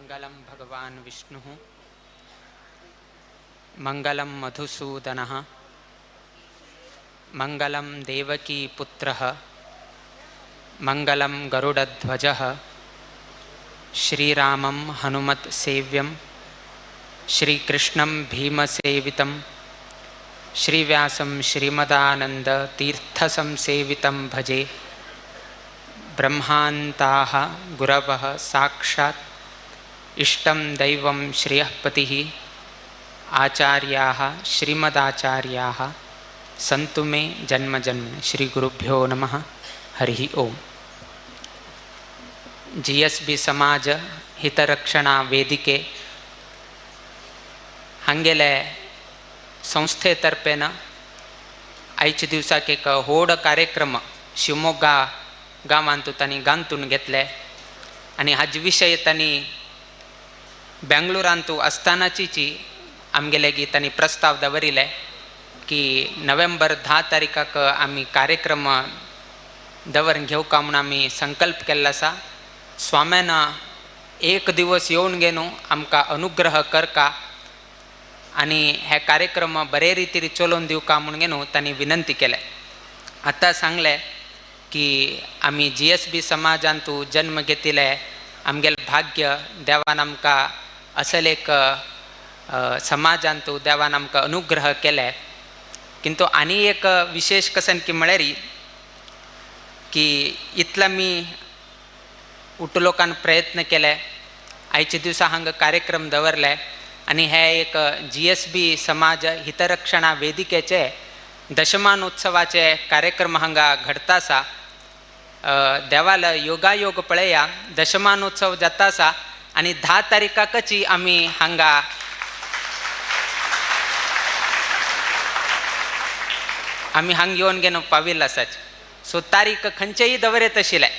मंगलम भगवान विष्णुः, मंगलम मधुसूदनः, मंगलम देवकी पुत्रः, मंगलम गरुडध्वजः, श्रीरामं हनुमत् सेव्यं, श्रीकृष्णं भीमसेवितं, श्रीव्यासं श्रीमदानंद तीर्थसंसेवितं भजे। ब्रह्मान्ताः गुरवः साक्षात् इष्टं दैवं श्रियःपतिः, आचार्याः श्रीमदाचार्याः सन्तु मे जन्म जन्म। श्री गुरुभ्यो नमः। हरिः ओम। जी एस बी समाज हितरक्षणा ವೇದಿಕೆ हांगेले संस्थे तर्फेन आयच्या दिवसाक एक व्हड कार्यक्रम शिवमोग्गा गांवांतू तांणी गांतून घेतले आनी हाजे विशय तांणी बेंगलोरांतू आसतनाचीची आमगेले गी तांणी प्रस्ताव दवरिले की नोव्हेंबर 10 तारीखाक आमी कार्यक्रम दवरून घेवका म्हूण आमी संकल्प केल्लो आसा। स्वाम्यान एक दिवस येवन घेवन आमकां अनुग्रह करका आनी हे कार्यक्रम बरे रितीन चलोवन दिवका म्हूण घेवन तांणी विनंती केले। आतां सांगलें की आमी जी एस बी समाजांतू जन्म घेतिल्ले आमगेलें भाग्य, देवान आमकां असल एक समाजांतू देवान आमकां अनुग्रह केले। किंतु आनी एक विशेष कसन की म्हळ्यार की इतला मी उटलोकान प्रयत्न केले, आयच्या दिवसा हांगा कार्यक्रम दवरले आनी हे एक जी एस बी समाज हितरक्षणा वेदिकेचे दशमानोत्सवाचे कार्यक्रम हांगा घडता आसा। देवाल योगायोग पळया, दशमानोत्सव जाता आसा आनी 10 तारीखाकची आमी हांगा आमी हांगा येवन घेवन पाविल्ले आसाच। सो तारीख खंयचेय दवरेत आशिल्ले,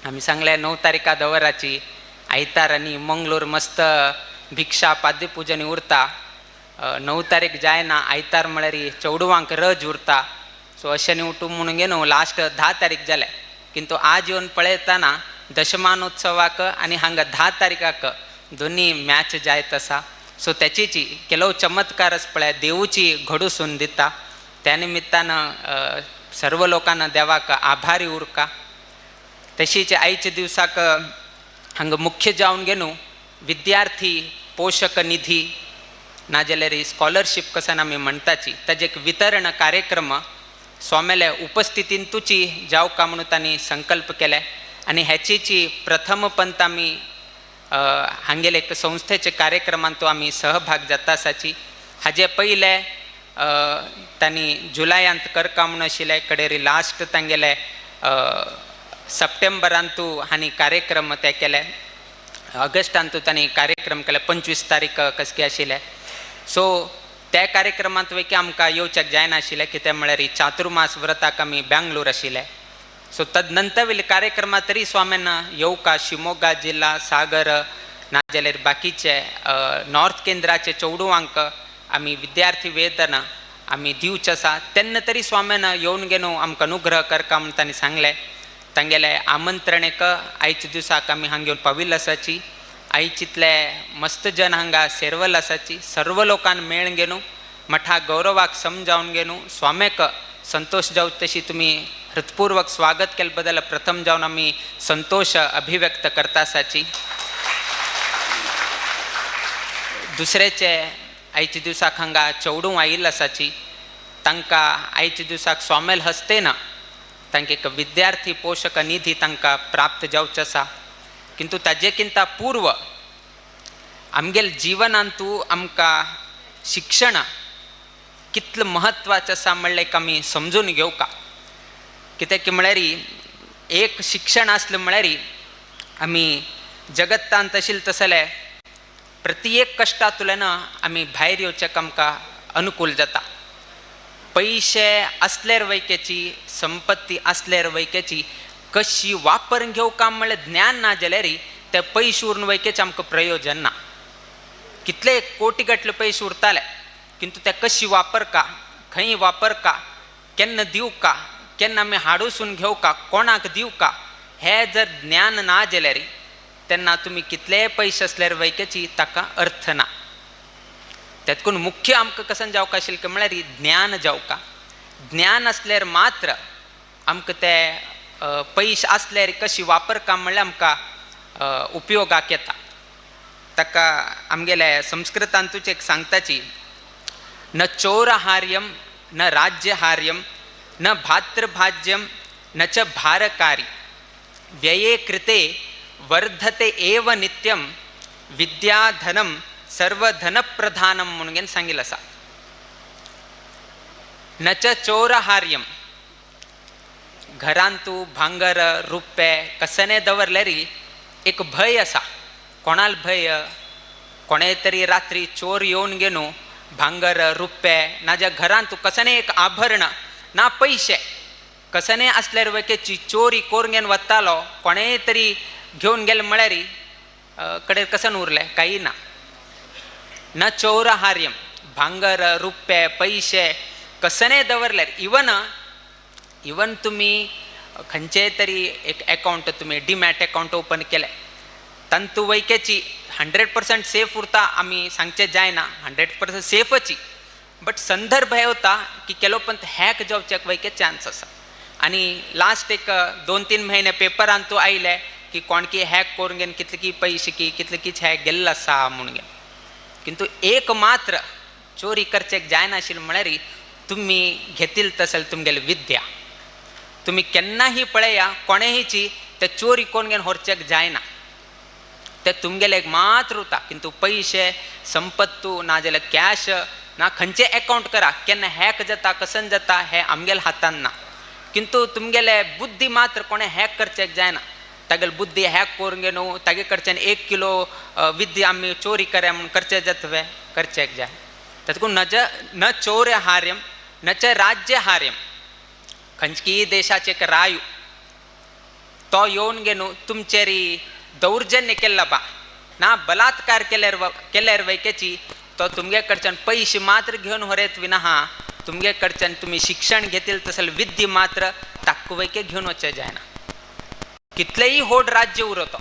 आमी सांगले 9 तारीखा दवराची, आयतार आनी मंगलोर मस्त भिक्षा पाद्यपुजन उरता, 9 तारीख जायना, आयतार म्हळ्यार चेडवांक रज उरता। सो अशें न्ही उठूं म्हणून घेवन लास्ट 10 तारीख जालें। किंतु आज येवन पळयतना दशमानोत्सवाक आनी हांगा 10 तारीखाक दोनी मॅच जायत आसा। सो तेचीची केलो चमत्कारच पळय देवूची घडूसून दिता। त्या निमित्तान सर्व लोकांना देवाक आभारी उरका। तशीच आयच्या दिवसाक हांगा मुख्य जावन घेवन विद्यार्थी पोषक निधी नाजाल्यार स्कॉलरशीप कसन आमी म्हणटाची ताजे एक वितरण कार्यक्रम स्वाम्याले उपस्थितींतूची जावका म्हणून तांणी संकल्प केले आनी हेचीची प्रथम पंत आमी हांगेले एक संस्थेचे कार्यक्रमांतू आमी सहभाग जाता आसाची। हाजे पयले तांणी जुलयांत करका म्हूण आशिल्ले, कडेरी लास्ट तांगेले सप्टेंबरांतू हांणी कार्यक्रम ते केले, ऑगस्टांतू तांणी कार्यक्रम केले, 25 तारीख कसके आशिल्ले। सो त्या कार्यक्रमांत वयकी आमकां येवच्याक जायनाशिल्लें, कितें म्हळ्यार चातुर्मास व्रताक आमी बेंगलोर आशिल्ले। सो तदनंतर वयले कार्यक्रमांत तरी स्वाम्यान येवका शिमोगा जिल्ला सागर नाजाल्यार बाकीचे नॉर्थ केंद्राचे चेडवांक आमी विद्यार्थी वेतन आमी दिवचें आसा, तेन्ना तरी स्वाम्यान येवन घेवन आमकां अनुग्रह करका म्हूण तांणी सांगलें। तांगेले आमंत्रणेक आयच्या दिवसाक आमी हांगा येवन पाविल्ले आसाची। आयचितले मस्त जन हांगा सेरवल आसाची, सर्व लोकांक मेळून घेवन मठा गौरवाक समजावन घेवन स्वाम्याक संतोष जावं तशी तुमी हृत्पूर्वक स्वागत केले बद्दल प्रथम जावन आमी संतोष अभिव्यक्त करता आसाची। दुसरेचे आयच्या दिवसाक हांगा चेडूं आयिल्ले आसाची, तांकां आयच्या दिवसाक स्वामेल हस्ते ना तांकां एक विद्यार्थी पोषक निधी तांकां प्राप्त जावचो आसा। किंतु ताजे किंता पूर्व आमगेले जिवनांतू आमकां शिक्षण कितलें म्हत्वाचें आसा म्हणलें एक आमी समजून घेवका। कित्याक म्हळ्यार एक शिक्षण आसलें म्हळ्यार आमी जगत्तांत आशिल्लें तसलें प्रति एक कश्टांतल्यान आमी भायर येवच्याक आमकां अनुकूल जाता। पयशे आसल्यार वैक्याची, संपत्ती आसल्यार वैक्याची कशी वापर घेवका म्हणल्यार ज्ञान ना जाल्यार ते पयशे उरून वैक्याचें आमकां प्रयोजन ना। कितले कोटी गटले पयशे उरताले किंतु ते कशी वापरका, खंय वापरका, केन्ना दिवका, केन्ना आमी हाडूसून घेवका, कोणाक दिवका, हे जर ज्ञान ना जाल्यार तेन्ना तुमी कितलेय पयशे आसल्यार वैकेची ताका अर्थ ना. त्यातकून मुख्य आमकां कसन जावका आशिल्लें म्हळ्यार ज्ञान जावका. ज्ञान आसल्यार मात्र आमकां ते पयशे आसल्यार कशी वापरका म्हणल्यार आमकां उपयोगाक येता. ताका आमगेले संस्कृतांतूच एक सांगताची, न चोरहार्यम न राज्यहार्यम न भातृभाज्यम न च भारकारी व्यये कृते वर्धते एव नित्यम विद्याधनम सर्वधनप्रधानम म्हणून सांगितलं आसा. न च चोरहार्यम, घरांतू भांगर रुपे कसने दवरल्यारी एक भंय आसा. कोणाल भंय? कोणे तरी रात्री चोर येवन घेवन भांगर रुपे नाज्या घरांतू कसने एक आभरण ना पयशे कसने आसल्यार वकेची चोरी करून घेवन वतालो, कोणेय तरी घेवन गेले म्हळ्यार कडेन कसन उरलें काही ना. न चोरहार्यम, भांगर रुपे पयशे कसने दवरल्यार इवन इवन तुमी खंयचेय तरी एक एकावंट तुमी डिमॅट एकावंट ओपन केलें तांतू वैकेची 100% सेफ उरता आमी सांगचें जायना, 100% सेफची, बट संदर्भ हे वता की केलो पण हॅक जावचे वैके चान्स आसा. आनी लास्ट एक 2-3 म्हयने पेपरान तूं आयले की कोणकी हॅक करून घेवन कितले की पयशे की कितले कीच हॅक गेल्लो आसा म्हणून घेवन. किंतु एक मात्र चोरी करचेक जायनाशिल्लें म्हळ्यार तुमी घेतील तसल तुमगेली विद्या. तुमी केन्नाही पळया कोणेहीची ते चोरी करून घेवन व्हरचेक जायना, ते तुमगेले एक मात्र उरता. किंतु पयशे संपत्तू ना जाल्यार कॅश ना खंयचे एकावंट करा केन्ना हॅक जाता कसन जाता हें आमगेल्या हातान ना. किंतु तुमगेले बुद्धी मात्र कोणें हॅक करचेक जायना. तागेली बुद्धी हॅक करून घेवन तागे कडच्यान 1 किलो विद्या आमी चोरी करा म्हूण करचें जातवे करचेक जाय. तातूंत न चौर्यहार्यम न च राज्यहार्यम. खंयचीय देशाचे एक रायू तो येवन घेवन तुमचेरी दौर्जन्य केल्ला बा ना बलात्कार केल्यार केल्यार वैकेची तो तुमगे कडच्यान पयशे मात्र घेवन व्हरेत विना हा तुमगे कडच्यान तुमी शिक्षण घेतील तसल विद्या मात्र ताक्कू वैके घेवन वचचें जायना. कितलेही होड राज्य उरतो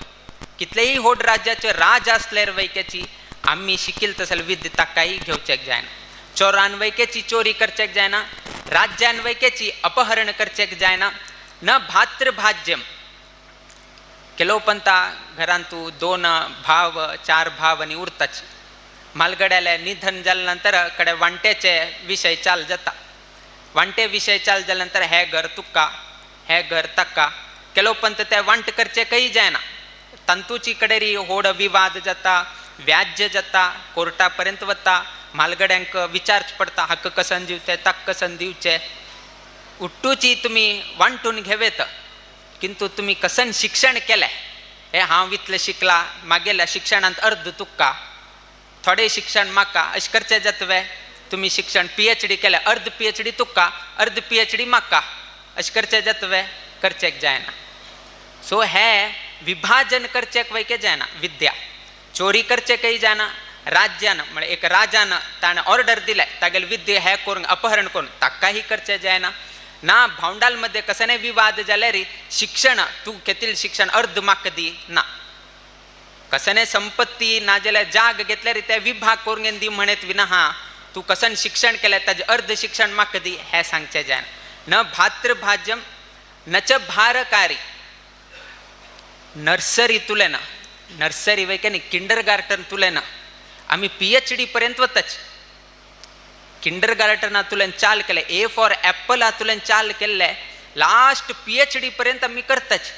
कितलेही होड राज्याचे राज आसल्यार वैकेची आमी शिकील तसल विद्या ताकाय घेवचेक जायना. चोरान वैकेची चोरी करचेक जायना, राज्यान वैकेची अपहरण करचेक जायना. न भातृभाज्यम, केलो पंता घरांतू 2 भाव 4 भाव आनी उरताच. म्हालगड्याले निधन जाले नंतर कडे वांट्याचे विशय चाल जाता. वांटे विशय चाल जाले नंतर हे घर तुका हे घर ताका केलो पंत ते वांट करचे काही जायना. तांतूची कडेरी होड विवाद जाता, व्याज्य जाता, कोर्टा पर्यंत वता. म्हालगड्यांक विचारच पडटा हक्क कसन दिवचे ताक कसन दिवचे. उट्टूची तुमी वांटून घेवेत किंतु तुमी कसन शिक्षण केलें हे हांव इतलें शिकला मागेल्या शिक्षणांत अर्द तुका थोडें शिक्षण म्हाका अशें करचें जातवे. तुमी शिक्षण PhD केलें अर्द PhD तुका अर्द PhD म्हाका अशें करचें जातवे करचेक जायना. सो हे विभाजन करचेक वैके जायना. विद्या चोरी करचेकय जायना. राज्यान म्हळ्यार एक राजान ताणें ऑर्डर दिलें तागेले विद्या हे करून अपहरण करून ताकाही करचें जायना. ना भावंडाल मध्ये कसने विवाद जाल्यार शिक्षण तूं घेतील शिक्षण अर्द म्हाका दी ना. कसने संपत्ती ना जाल्यार जाग घेतल्यार ते विभाग करून घेवन दी म्हणत विना हा तूं कसन शिक्षण केलें ताजें अर्द शिक्षण म्हाका दी हें सांगचें जायना. न भातृभाज्यम न च भारकारी. नर्सरी तुलें ना नर्सरी वय न्ही किंडर गार्टन तुलें ना आमी PhD पर्यंत वताच. किंडर गार्टनांतल्यान चाल केलें, ए फॉर एप्पलांतल्यान चाल केल्लें, लास्ट PhD पर्यंत आमी करताच.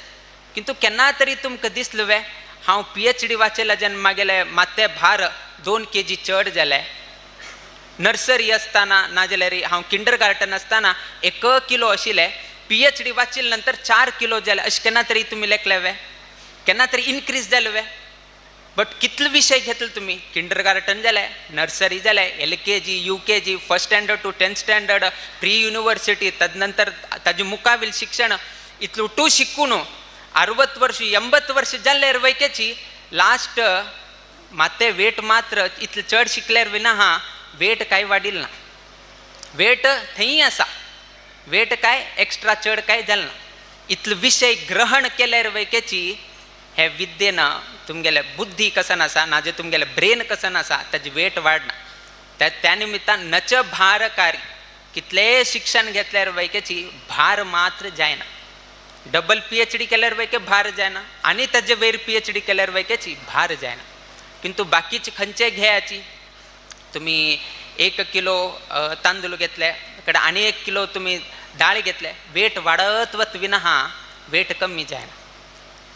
किंतु केन्ना तरी तुमकां दिसलें वे हांव PhD वाचयला जेन्ना मागेले माते भार 2 kg चड जाले. नर्सरी आसतना नाजाल्यार हांव किंडर गार्टन आसतना 1 किलो आशिल्लें, PhD वाचिल्ले नंतर 4 किलो जाले. अशें केन्ना तरी तुमी लेखले वे केन्ना तरी इनक्रीज जाले वे? बट कितले विशय घेतले तुमी? किंडर गार्टन जालें, नर्सरी जालें, LKG UKG first standard to 10th standard, pre university, तदनंतर ताजे मुखावेल शिक्षण इतलो टू शिकून 60 वर्ष 80 वर्ष जाल्यार वैकेची लास्ट माते वेट मात्र इतले चड शिकल्यार विना हा वेट काय वाडिल ना, वेट थंय आसा, वेट काय एक्स्ट्रा चड काय जालें ना. इतले विशय ग्रहण केल्यार वैकेची हे विद्येन तुमगेले बुद्धी कसन आसा ना जे तुमगेले ब्रेन कसन आसा ताजी वेट वाडना. त्या निमित्तान नच भारकारी, कितलेय शिक्षण घेतल्यार वैकेची भार मात्र जायना. डबल PhD केल्यार वैके भार जायना आनी ताजे वयर PhD केल्यार वैकेची भार जायना. किंतु बाकीचे खंयचे घेयाची, तुमी 1 किलो तांदूळ घेतले कडे आनी 1 किलो तुमी दाळ घेतले, वेट वाडत वत विना हा वेट कमी जायना.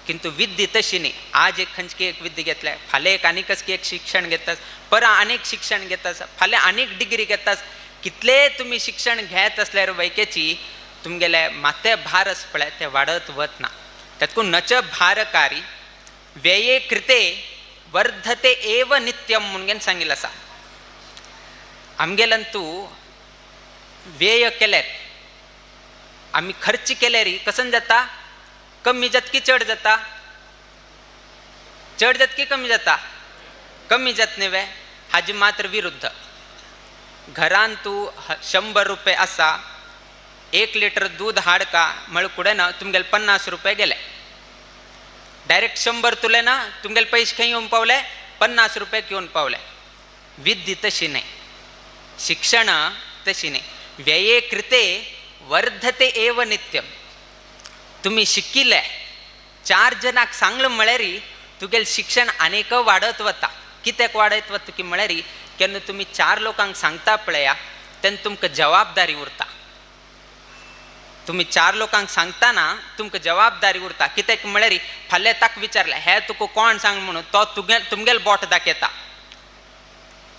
किंतु विद्य तशी न्ही, आज एक खंयची एक विद्य घेतले, फाल्यां एक आनी कसकी एक शिक्षण घेतास, परां आनीक शिक्षण घेतास, फाल्यां आनीक डिग्री घेतास, कितले तुमी शिक्षण घेत आसल्यार वैकेची तुमगेले माते भार आसा पळय ते वाडत वतना. तातूंत नच भारकारी व्यये कृते वर्धते एव नित्यम म्हणून सांगिल्लें आसा. आमगेल्यान तूं व्यय केल्यार, आमी खर्च केल्यार कसन जाता, कमी जात की चड जाता, चड जात की कमी जाता, कमी जात न्ही वे, हाजी मात्र विरुद्ध. घरान तूं 100 रुपये आसा, 1 लिटर दूध हाडका म्हळ कुडें ना तुमगेले 50 रुपये गेले, डायरेक्ट 100 तुले ना तुमगेले पयशे खंय येवन पावले, 50 रुपये येवन पावले. विद्य तशी न्हय, शिक्षण तशी न्हय. व्यये कृते वर्धते एव नित्यम. तुमी शिकिल्ले 4 जणांक सांगलें म्हळ्यार तुगेलें शिक्षण आनीक वाडत वता. कित्याक वाडत वता की म्हळ्यार केन्ना तुमी 4 लोकांक सांगता पळया तेन्ना तुमकां जबाबदारी उरता. तुमी 4 लोकांक सांगतना तुमकां जबाबदारी उरता. कित्याक म्हळ्यार फाल्यां ताका विचारलें हें तुका कोण सांग म्हणून तो तुमगेले बोट दाखयता.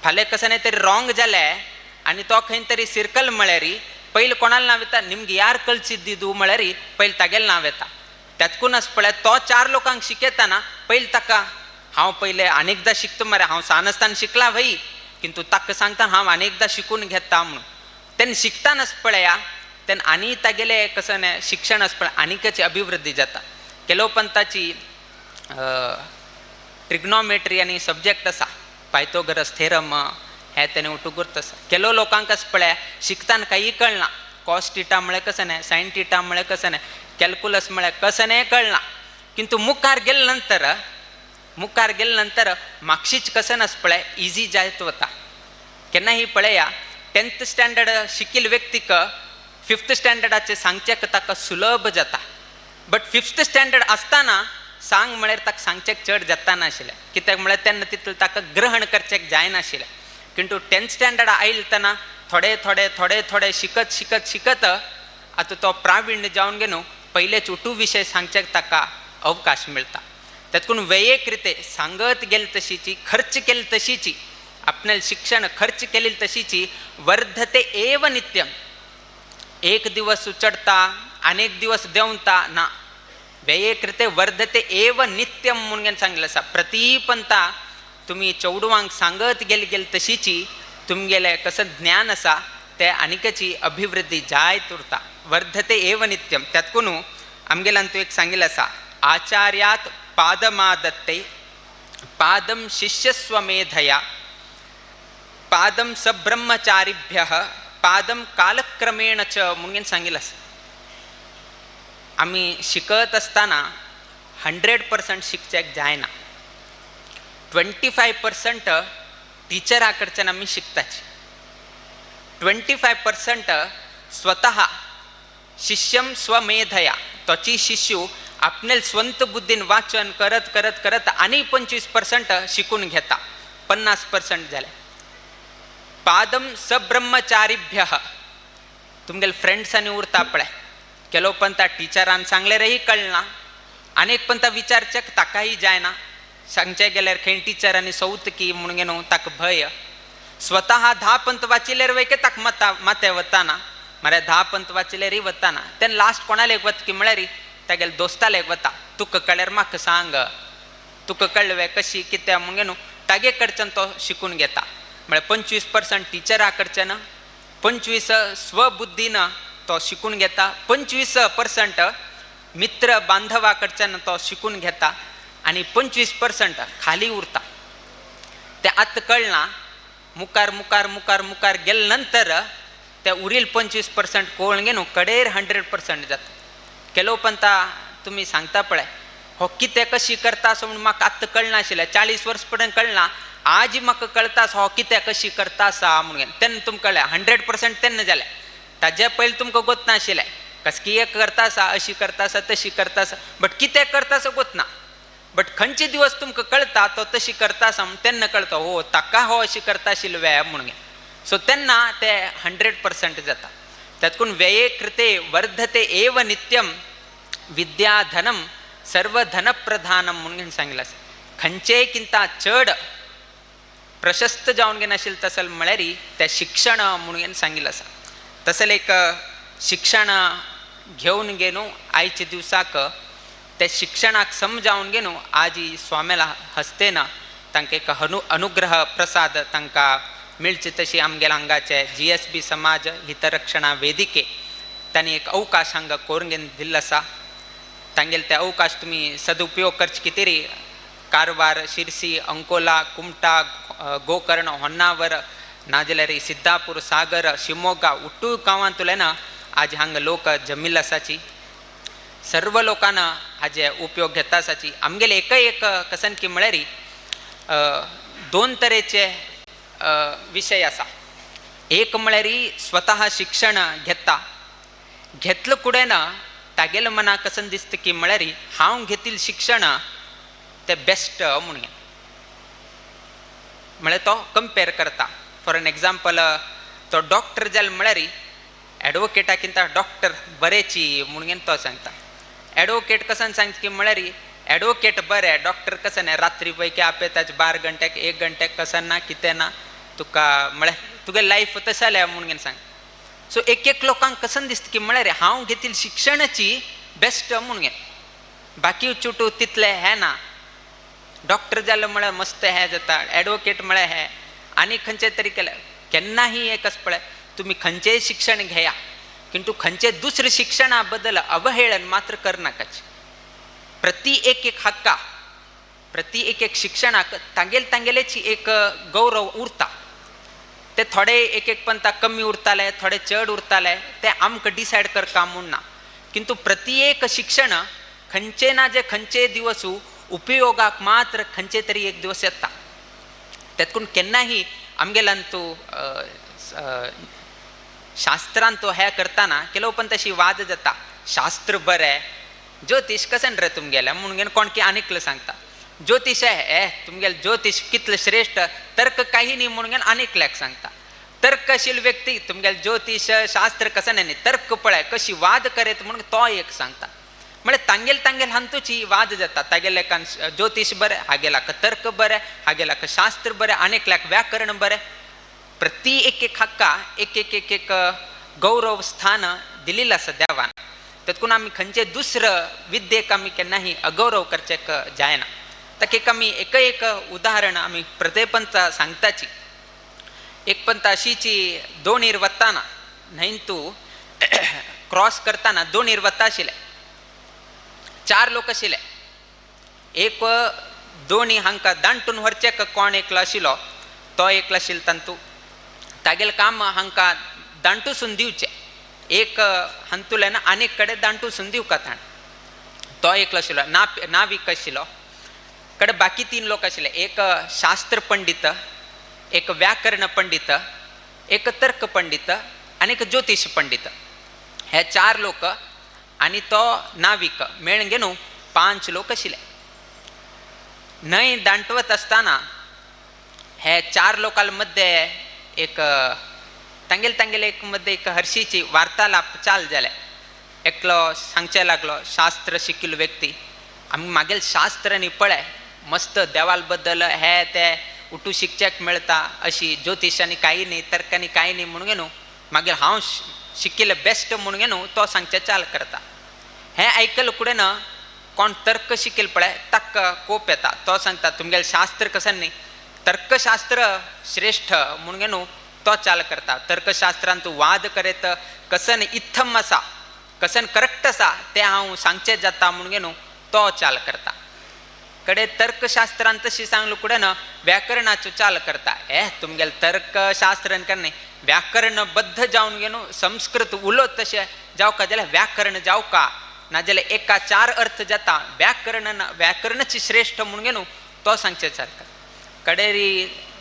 फाल्यां कशें न्हय तरी रॉंग जालें आनी तो खंय तरी सिरकल म्हळ्यार पयलीं कोणाले नांव येता, निमगे यार कळचिद्दू म्हळ्यार पयलीं तागेलें नांव येता. त्यातकून आसा पळय तो 4 लोकांक शिकयतना पयलीं ताका हांव पयलें अनेकदां शिकता मरे, हांव सान आसतना शिकला भाई, किंतु ताका सांगता हांव अनेकदां शिकून घेता म्हणून. तेन्ना शिकतना आसा पळया तेन्ना आनी तागेलें कसं न्हय शिक्षण आसा पळय आनीकच अभिवृद्धी जाता. केलोपंताची ट्रिग्नोमेट्री आनी सब्जेक्ट आसा, पायथागोरस थेरम हें तेणें उटूगुर्त आसा. केलो लोकांक आसा पळय शिकतना कांय कळना, कॉस टिटा म्हळ्यार कसं न्हय, सायन टिटा म्हळ्यार कसं न्हय, कॅल्कुलस म्हळ्यार कसं न्हय कळना. किंतु मुखार गेले नंतर मागशीच कसं आसा पळय इजी जायत वता. केन्नाय पळया 10th standard शिकिल्ल व्यक्तीक 5th स्टँडर्डाचें सांगचें ताका सुलभ जाता. बट 5th standard आसतना सांग म्हळ्यार ताका सांगचें चड जाता नाशिल्लें, कित्याक म्हळ्यार तेन्ना तितलें ताका ग्रहण करचें जायनाशिल्लें. किंतु 10th standard आयलतना थोडे थोडे थोडे थोडे शिकत शिकत शिकत आतां तो प्राविण्य जावन घेवन पयलेच उटू विशय सांगचें ताका अवकाश मेळटा. तातूंत वैयक्तिक रिते सांगत गेले तशीची, खर्च केले तशीची, आपणाले शिक्षण खर्च केले तशीची वर्धते एव नित्यम. एक दिवस चडता अनेक दिवस देंवता ना, वैयक्तिक वर्धते एव नित्यम म्हणून सांगलें आसा. प्रतिपंता तुमी चेडवांक सांगत गेले गेले तशीची तुमगेलें कसं ज्ञान आसा तें आनीकची अभिवृद्धी जायत उरता. वर्धते एव नित्यम. त्यातकून आमगेल्यान तूं एक सांगिल्लें आसा, आचार्यात पादमादत्ते पादम शिष्यस्वमेधया पादम सब्रह्मचारिभ्यः पादम कालक्रमेण च म्हणून सांगिल्लें आसा. आमी शिकत आसतना 100% शिकच्याक जायना, 25% टिचरा कडच्यान आमी शिकताची, 25% स्वतः शिष्यम स्वमेधया तोची शिष्यू आपणे स्वंत बुद्धीन वाचन करत करत करत आनी 25% शिकून घेता, 50% जाले. पादम सब्रह्मचारिभ्यः तुमगेले फ्रेंड्सांनी उरता पळय, केलो पण त्या टिचरान सांगल्यारही कळना, अनेक पण त्या विचारचें ताकाय जायना, सांगचें गेल्यार खंय टिचरांनी सौत की म्हणून न्हू ताका भंय. स्वतः 10 पंत वाचिल्यार वय ताका मता माथे वताना, म्हळ्यार 10 पंत वाचिल्यारय वताना. तेन्ना लास्ट कोणाले एक वता की म्हळ्यार तागेले दोस्ताले एक वता, तुका कळ्ळ्यार म्हाका सांग, तुका कळ्ळें कशी कितें म्हणून न्हू तागे कडच्यान तो शिकून घेता. म्हळ्यार 25% टिचरा कडच्यान, 25 स्वबुद्धीन तो शिकून घेता, 25% मित्र बांधवा कडच्यान तो शिकून घेता आनी 25% खाली उरता. ते आतां कळना, मुखार मुखार मुखार मुखार गेले नंतर ते उरील 25% कोण घेवन कडेर 100% जाता. केलो पंता तुमी सांगता पळय, हो कितें कशी करता असो म्हणून म्हाका आत्तां कळनाशिल्लें, 40 वर्स पर्यंत कळना, आज म्हाका कळता आसा हो कितें कशी करता आसा म्हणून. तेन्ना तुमकां कळ्ळें 100% तेन्ना जालें, ताजे पयलीं तुमकां गोतनाशिल्लें कसकी एक करता आसा, अशी करता आसा, तशी करता आसा, बट कितें करता आसा गोतना. बट खंयचे दिवस तुमकां कळता तो तशी करता आसा म्हणून तेन्ना कळता हो ताका हो अशी करता आशिल्लो व्यायाम म्हणून. सो तेन्ना ते 100% जाता. तातूंत व्यये कृते वर्धते एव नित्यम विद्याधनम सर्वधनप्रधानम म्हणून सांगितलं आसा. खंयचेय किंता चड प्रशस्त जावन घेनाशिल्लें तसलें म्हळ्यार तें शिक्षण म्हणून सांगिल्लें आसा. तसलें एक शिक्षण घेवन घेवन आयच्या दिवसाक ते शिक्षणाक समजावन घेवन आजी स्वाम्याला हस्तेन तांकां एक अनुग्रह प्रसाद तांकां मेळचे तशी आमगेल्या हांगाचे GSB समाज हितरक्षणा वेदिके तांणी एक अवकाश हांगा करून घेवन दिल्लो आसा. तांगेले ते अवकाश तुमी सदुपयोग करचे कितें कारवार, शिरसी, अंकोला, कुमटा, गोकर्ण, होन्नावर, नाजाल्यार सिद्धापूर, सागर, शिमोगा उट्टू गांवांतल्यान आज हांगा लोक जमिल्ले आसाची. सर्व लोकांना हाजे उपयोग घेता आसाची. आमगेले एकय एक कसन की म्हळ्यार दोन तरेचे विशय आसा. एक म्हळ्यार स्वतः शिक्षण घेता, घेतलं कुडें ना तागेल्या मनाक कसन दिसता की म्हळ्यार हांव घेतिल्लें शिक्षण तें बेस्ट म्हणून, म्हळ्यार तो कंपेर करता. फॉर एन एग्जाम्पल तो डॉक्टर जालो म्हळ्यार एडवोकेटाकिंता डॉक्टर बरेची म्हणून तो सांगता. एडवोकेट कसन सांगता की म्हळ्यार एडवोकेट बरें, डॉक्टर कसन रात्री पैकी आपयताच 12 घंट्याक 1 घंट्याक कसन ना कितें ना तुका म्हळ्यार तुगे लायफ तशें जालें म्हणून सांग. सो एक एक लोकांक कसन दिसता की म्हळ्यार हांव घेतिल्लें शिक्षणाची बेस्ट म्हणून, बाकी चुटू तितलें हें ना. डॉक्टर जालो म्हळ्यार मस्त हें जाता, एडवोकेट म्हळ्यार हें आनी खंयचे तरी केलें. केन्नाही एक आसा पळय, तुमी खंयचेय शिक्षण घेया किंतु खंयचे दुसरे शिक्षणा बद्दल अवहेळन मात्र करनाकाच. प्रति एक एक हक्का, प्रति एक एक शिक्षणाक तांगेल तांगेलेची एक गौरव उरता. ते थोडे एक एक पंता कमी उरताले, थोडे चड उरताले, ते आमकां डिसायड करका म्हूण ना, किंतु प्रति एक शिक्षण खंयचे ना जे खंयचे दिवस उपयोगाक मात्र खंयचे तरी एक दिवस येता. तेतून केन्नाही आमगेल्यान तूं शास्त्रान तो हें करतना केलो पण तशी वाद जाता. शास्त्र बरें, ज्योतिश कशें रे तुमगेलें म्हणून कोण की आनीकलो सांगता. ज्योतिश हे तुमगेलें ज्योतिश कितलें श्रेश्ठ, तर्क काही न्ही म्हणून आनीकल्याक सांगता. तर्कशील व्यक्ती तुमगेलें ज्योतिश शास्त्र कशें न्ही, तर्क पळय कशी वाद करीत म्हणून तो एक सांगता. म्हळ्यार तांगेल तांगेल हांतूची वाद जाता. तागेल्याकान ज्योतिश बरें, हागेल्याक तर्क बरें, हागेल्याक शास्त्र बरें, आनीकल्याक व्याकरण बरें. प्रति एक एक हक्का एक एक एक एक गौरव स्थान दिलेलं आसा देवान. तेतून आमी खंयचे दुसरं विद्येक आमी केन्नाही अगौरव करचें जायना. ताका एक आमी एक एक उदाहरण आमी प्रत्येपंत सांगताची. एक पंत अशीची दोणीर वताना न्हंय तूं क्रॉस करताना दोणीर वता आशिल्ले 4 लोक आशिल्ले. एक दोणी हांकां दांटून व्हरचें कोण एकलो आशिल्लो तो एकलो आशिल्लो तांतू तागेलें काम हांकां दांटूसून दिवचें. एक हातूंतल्यान आनीक कडेन दांटूसून दिवका ताणें. तो एकलो आशिल्लो नावीक आशिल्लो. कडे बाकी 3 लोक आशिल्ले, एक शास्त्र पंडित, एक व्याकरण पंडित, एक तर्क पंडित आनी एक ज्योतिश पंडित. हे 4 लोक आनी तो नावीक मेळून घेवन 5 लोक आशिल्ले. न्हंय दांटवत आसतना हे 4 लोकां मध्ये एक तांगेले तांगेले एक मध्ये एक हर्शीची वार्तालाप चाल जाले. एकलो सांगचे लागलो शास्त्र शिकिल्लो व्यक्ती, आमी मागेल शास्त्र न्ही पळय मस्त देवाल बद्दल हे ते उठू शिकच्याक मेळटा, अशी ज्योतिशांनी कांय न्ही तर्कांनी कांय न्ही म्हणून न्हू मागीर हांव शिकिल्लें बेस्ट म्हणून न्हू तो सांगचे चाल करता. हें आयकलें कुडें ना कोण तर्क शिकेल पळय ताका कोप येता. तो सांगता तुमगेलें शास्त्र कशें न्ही, तर्कशास्त्र श्रेश्ठ म्हणून न्हू तो चाल करता. तर्कशास्त्रान तूं वाद करीत कसन इत्थम आसा कसन करेक्ट आसा तें हांव सांगचें जाता म्हणून न्हू तो चाल करता. कडे तर्कशास्त्रान तशी सांगलो कुडें ना व्याकरणाचो चाल करता. हे तुमगेलें तर्कशास्त्र न्ही व्याकरणबद्ध जावन न्हू संस्कृत उलोत तशें जावका जाल्यार व्याकरण जावका नाजाल्यार एका चार अर्थ जाता. व्याकरण व्याकरणच श्रेष्ठ म्हणून घेवन तो सांगचे सारको. कडेरी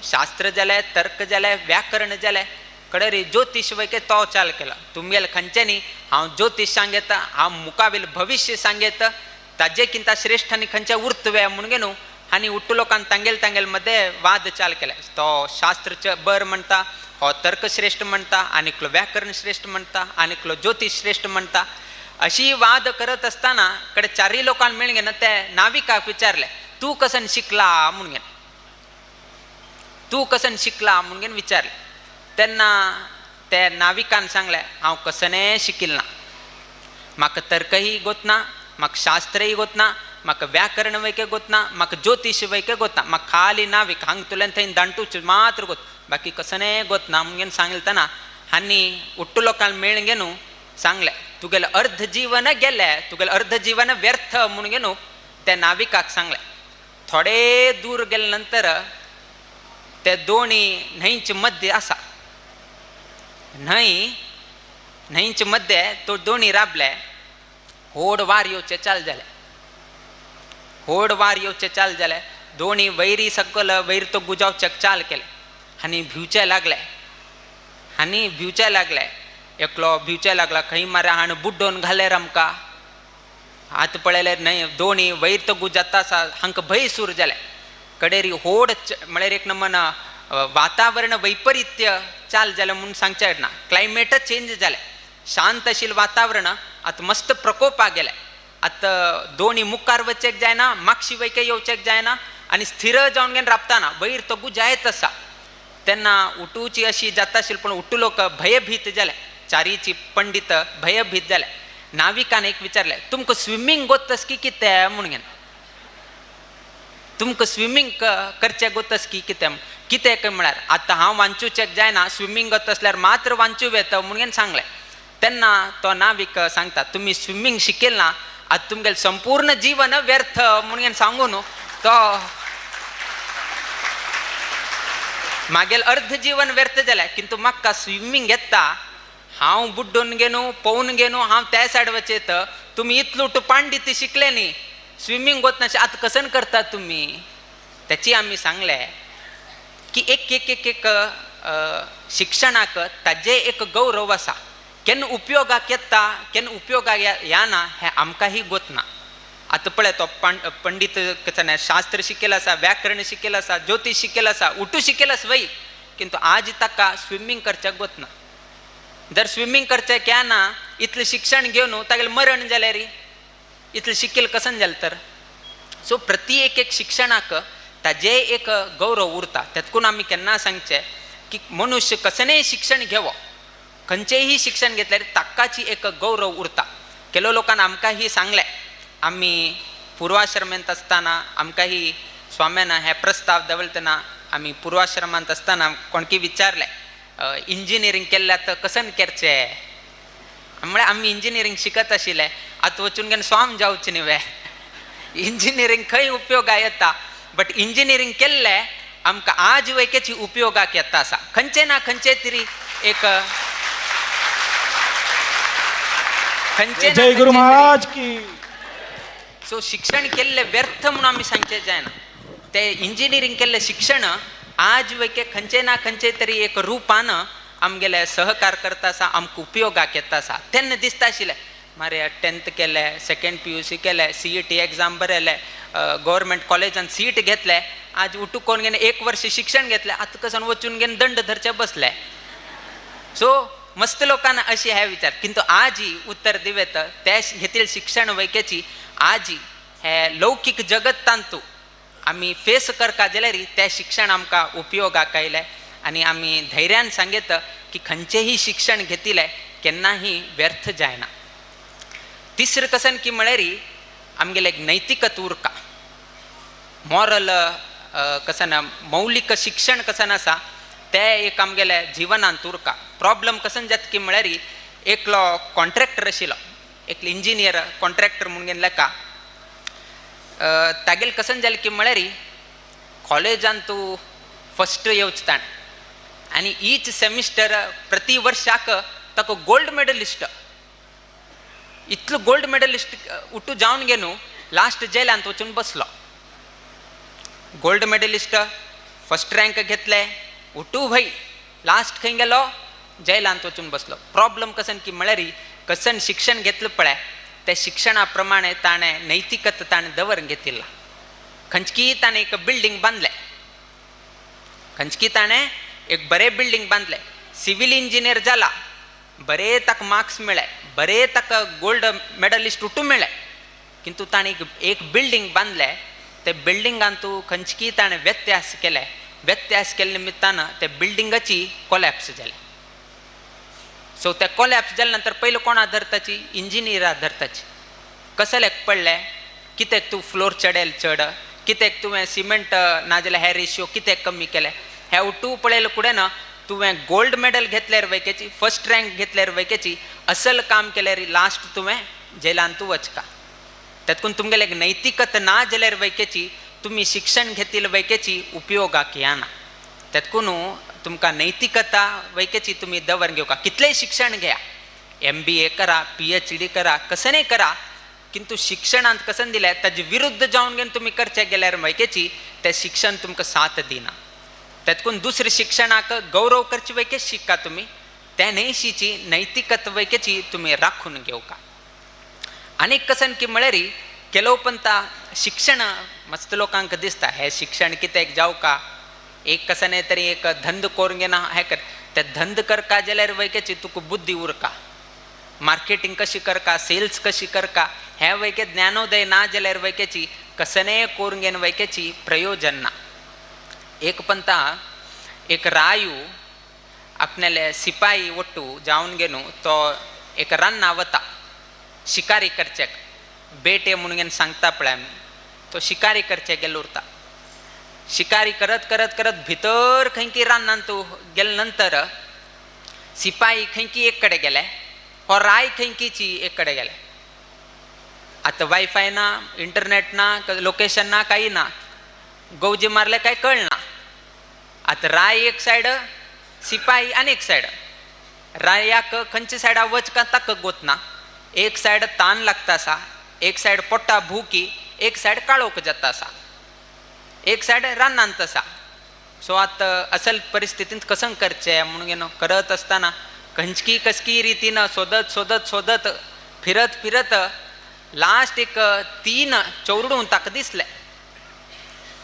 शास्त्र जालें, तर्क जालें, व्याकरण जालें, कडेरी ज्योतिश वैके तो चाल केला. तुमगेले खंयच्यांनी हांव ज्योतिश सांगता, हांव मुखावेल भविश्य सांगता, ताजे किंता श्रेष्ठ आनी खंयच्या उर्तवे म्हणून घेवन आनी उट्टू लोकान तांगेल तांगेल मध्ये वाद चाल केले. तो शास्त्र बर म्हणटा, हो तर्क श्रेष्ठ म्हणटा, आनी एकलो व्याकरण श्रेष्ठ म्हणटा, आनी एकलो ज्योतिश श्रेष्ठ म्हणटा. अशी वाद करत असताना कडे चारही लोकांक मेळून घेवन ते नाविकाक विचारले, तूं कसन शिकला म्हणून घेवन, तूं कसन शिकला म्हणून घेवन विचारले. तेन्ना ते नाविकान सांगलें, हांव कसनें शिकिल ना, म्हाका तर्कही गोतना, म्हाका शास्त्रय गोतना, म्हाका व्याकरण वैके गोतना, म्हाका ज्योतिश वैके गोतना, म्हाका खाली नाविक हांगतुल्यान थंय दांटूच मात्र गोत, बाकी कसनें गोतना म्हणून घेवन सांगलें. तेन्ना आनी उट्टू लोकांक मेळून घेवन सांगलें, तुगेलें अर्ध जीवन गेलें, तुगेलें अर्ध जीवन व्यर्थ म्हणून घेवन त्या नाविकाक सांगलें. थोडे दूर गेले नंतर ते दोणी न्हंयचे मध्य आसा, न्हंय न्हंयचे मध्य तो दोणी राबले. होड वार येवचे चाल जालें, होड वार येवचे चाल जालें. दोणी वैरी सकल वैर तो गुजावचे चाल केले आनी भिवचे लागले, आनी भिवचे लागले. एकलो भिवचे लागला, खंय मारे हाण बुड्डोवन घाल्यार आमकां, आतां पळयल्यार न्हय दोणी वैर तो गुजाता आसा, हांकां भंय सूर जालें. कडेरी होड म्हळ्यार एक नमन वातावरण वैपरीत्य चाल जालें म्हूण सांगचें ना, क्लायमेटच चेंज जालें. शांत आशिल्लें वातावरण आतां मस्त प्रकोपाक गेलें. आतां दोणी मुखार वचेक जायना, मागशी वयके येवचेक जायना, आनी स्थिर जावन घेवन राबताना वयर तो गुजायत आसा. तेन्ना उठूची अशी जाता आशिल्ली, पूण उठू लोक भयभीत जाले, चारीची पंडित भयभीत जाले. नाविकान एक विचारलें, तुमकां स्विमींग गोतस की कितें म्हणून घेवन, तुमकां स्विमींग करचें गोतस की कितें कितें काय म्हळ्यार आतां हांव वांचूचेक जायना, स्विमींग गोत आसल्यार मात्र वांचू येता म्हणून घेवन सांगलें. तेन्ना तो नाविक सांगता, तुमी स्विमींग शिकेल ना आतां तुमगेलें संपूर्ण जीवन व्यर्थ म्हणून घेवन सांगून तो मागेल अर्ध जीवन व्यर्थ जालें. किंतु म्हाका स्विमींग येता, हांव बुड्डून घेवन पोवन घेवन हांव त्या सायड वचेत, तुमी इतलो पांडित्य शिकले न्ही, स्विमींग गोत आतां कसन करता तुमी. त्याची आमी सांगलें की एक एक एक एक शिक्षणाक ताजें एक गौरव आसा, केन्ना उपयोगाक येता केन्ना उपयोगाक येना हें आमकांय गोत ना. आतां पळय तो पंडित कशें शास्त्र शिकेल आसा, व्याकरण शिकेल आसा, ज्योतिश शिकेल आसा, उठू शिकेल आसा वय, किंतु आज ताका स्विमींग करच्याक गोत ना. जर स्विमींग करचें क्या ना, इतलें शिक्षण घेवन तागेलें मरण जाल्यार इतलें शिकेल कसन जालें तर. सो प्रति एक एक शिक्षणाक ताजें एक गौरव उरता. तेतकून आमी केन्ना सांगचें की मनुष्य कसनेय शिक्षण घेवप, खंयचेंय शिक्षण घेतल्यार ताकाची एक गौरव उरता. केलो लोकान आमकां ही सांगलें, आमी पूर्वाश्रमांत आसतना आमकां ही स्वाम्यान हे प्रस्ताव दवरतना आमी पूर्वाश्रमांत आसतना कोणकी विचारलें, इंजिनियरींग केल्ल्यार तर कसन करचें म्हळ्यार आमी इंजिनियरींग शिकत आशिल्ले, आतां वचून घेवन स्वाम जावचें न्ही वे, इंजिनियरींग खंय उपयोगाक येता. बट इंजिनियरींग केल्लें आमकां आज वयकेची उपयोगाक येता आसा, खंयचे ना खंयचे तरी एक खंयचे जय गुरु महाराज की. सो शिक्षण केल्लें व्यर्थ म्हणून आमी सांगचें जायना. ते इंजिनियरींग केल्लें शिक्षण आज वयके खंयचे ना खंयचे तरी एक रुपान आमगेले सहकार करता आसा, आमकां उपयोगाक येता आसा. तेन्ना दिसता आशिल्लें मारे 10th केलें, सेकेंड PUC केलें, CET exam बरयलें, गव्हर्मेंट कॉलेजान सीट घेतलें, आज उठून घेवन एक वर्ष शिक्षण घेतलें, आतां कसन वचून घेवन दंड धरचे बसले. सो मस्त लोकांना अशी हे विचार, किंतु आजी उत्तर दिवेत ते घेतील शिक्षण वैकेची आजी हे लौकीक जगत तांतू आमी फेस करका जाल्यार ते शिक्षण आमकां उपयोगाक आयलें. आनी आमी धैर्यान सांगेत की खंयचेंय शिक्षण घेतिल्लें केन्नाही व्यर्थ जायना. तिसरें कसन की म्हळ्यार आमगेलें एक नैतिकत उरका, मॉरल कसन मौलिक शिक्षण कसन आसा तें एक आमगेलें जिवनांत उरका. प्रॉब्लम कसन जाता की म्हळ्यार एकलो कॉन्ट्रॅक्टर आशिल्लो, एकलो इंजिनियर कॉन्ट्रॅक्टर म्हणून घेवन लेखा, तागेलें कसन जालें की म्हळ्यार कॉलेजान तूं फस्ट येवचें ताणें आनी ईच सेमिस्टर प्रति वर्साक ताका गोल्ड मेडलिस्ट. इतलो गोल्ड मेडलिस्ट उठू जावन घेवन लास्ट जेलांत वचून बसलो. गोल्ड मेडलिस्ट फर्स्ट रँक घेतले उठू भाई लास्ट खंय गेलो जेलांत वचून बसलो. प्रॉब्लम कसन की म्हळ्यार कसन शिक्षण घेतलं पळय त्या शिक्षणा प्रमाणे ताणें नैतिकता ताणें दवर घेतिल्ला. खंयची ताणें एक बिल्डींग बांदलें, खंयची ताणें एक बरें बिल्डींग बांदलें, सिव्हील इंजिनियर जाला, बरे ताका मार्क्स मेळ्ळे, बरे ताका गोल्ड मेडलिस्ट उठू मेळ्ळे, किंतु ताणें एक बिल्डींग बांदलें. ते बिल्डिंगान तूं खंयची ताणें व्यत्यास केले, व्यत्यास केल्ले निमित्तान ते बिल्डिंगाची कोलॅप्स जालें. सो ते कोलॅप्स जाले नंतर पयलीं कोणा धरताची इंजिनियरा धरताची. कसलेक पडलें कित्याक तूं फ्लोर चडेल चड, कित्याक तुवें सिमेंट नाजाल्यार हे रेशियो कित्याक कमी केले, हे उठू पळयलें कुडें ना तुवें गोल्ड मेडल घेतल्यार वैकेची फर्स्ट रँक घेतल्यार वैकेची असल काम केल्यार लास्ट तुवें जेलान तूं वचका. तातूंत तुमगेले नैतिकता ना जाल्यार वैकेची तुमी शिक्षण घेतिल्ले वैकेची उपयोगाक येना. तातूंत तुमकां नैतिकता वैकेची तुमी दवर घेवका. कितलेंय शिक्षण घेया, MBA करा, PhD करा, कसनेय करा, किंतु शिक्षणांत कसन दिलें ताजे विरुद्ध जावन घेवन तुमी करचे गेल्यार वैकेची तें शिक्षण तुमकां साथ दिना. तातूंत दुसऱ्या शिक्षणाक गौरव करचे वैके शिका तुमी, त्या न्हयशीची नैतिकता वैकेची तुमी राखून घेवका. आनी कसन की म्हळ्यार केलो पंता शिक्षण मस्त लोकांक दिसता हें शिक्षण कित्याक जावका, एक कसने तरी एक धंद करून घेना हें कर, ते धंद करका जाल्यार वैकेची तुका बुद्धी उरका, मार्केटींग कशी करका, सेल्स कशी करका, हें वैके ज्ञानोदय ना जाल्यार वैकेची कसने करून घेवन वैकेची प्रयोजन ना. एक पंता एक रायू आपणाले सिपाही ಒಟ್ಟು जावन घेवन तो एक रान्ना वता शिकारी करचेक, बेटे म्हणून सांगता पळय आमी, तो शिकारी करचे गेलो उरता. शिकारी करत करत करत भितर खंयकी रान्नान तो गेले नंतर सिपाही खंयकी एक कडेन गेले, हो राय खंयकीची एक कडेन गेले. आतां वायफाय ना, इंटरनेट ना, लोकेशन ना, काही ना, गवजी मारले काय कळना. आतां राय एक सायड, सिपाही आनी एक सायड, रायाक खंयच्या सायडा वच का ताका गोत ना. एक सायड तान लागता आसा, एक सायड पोटा भुकी, एक सायड काळोख जाता आसा, एक सायड रानांत आसा. सो आतां असल परिस्थितींत कसं करचें म्हणून घेवन करत आसतना खंयची कसकी रितीन सोदत सोदत सोदत फिरत फिरत लास्ट एक 3 चौडून ताका दिसले.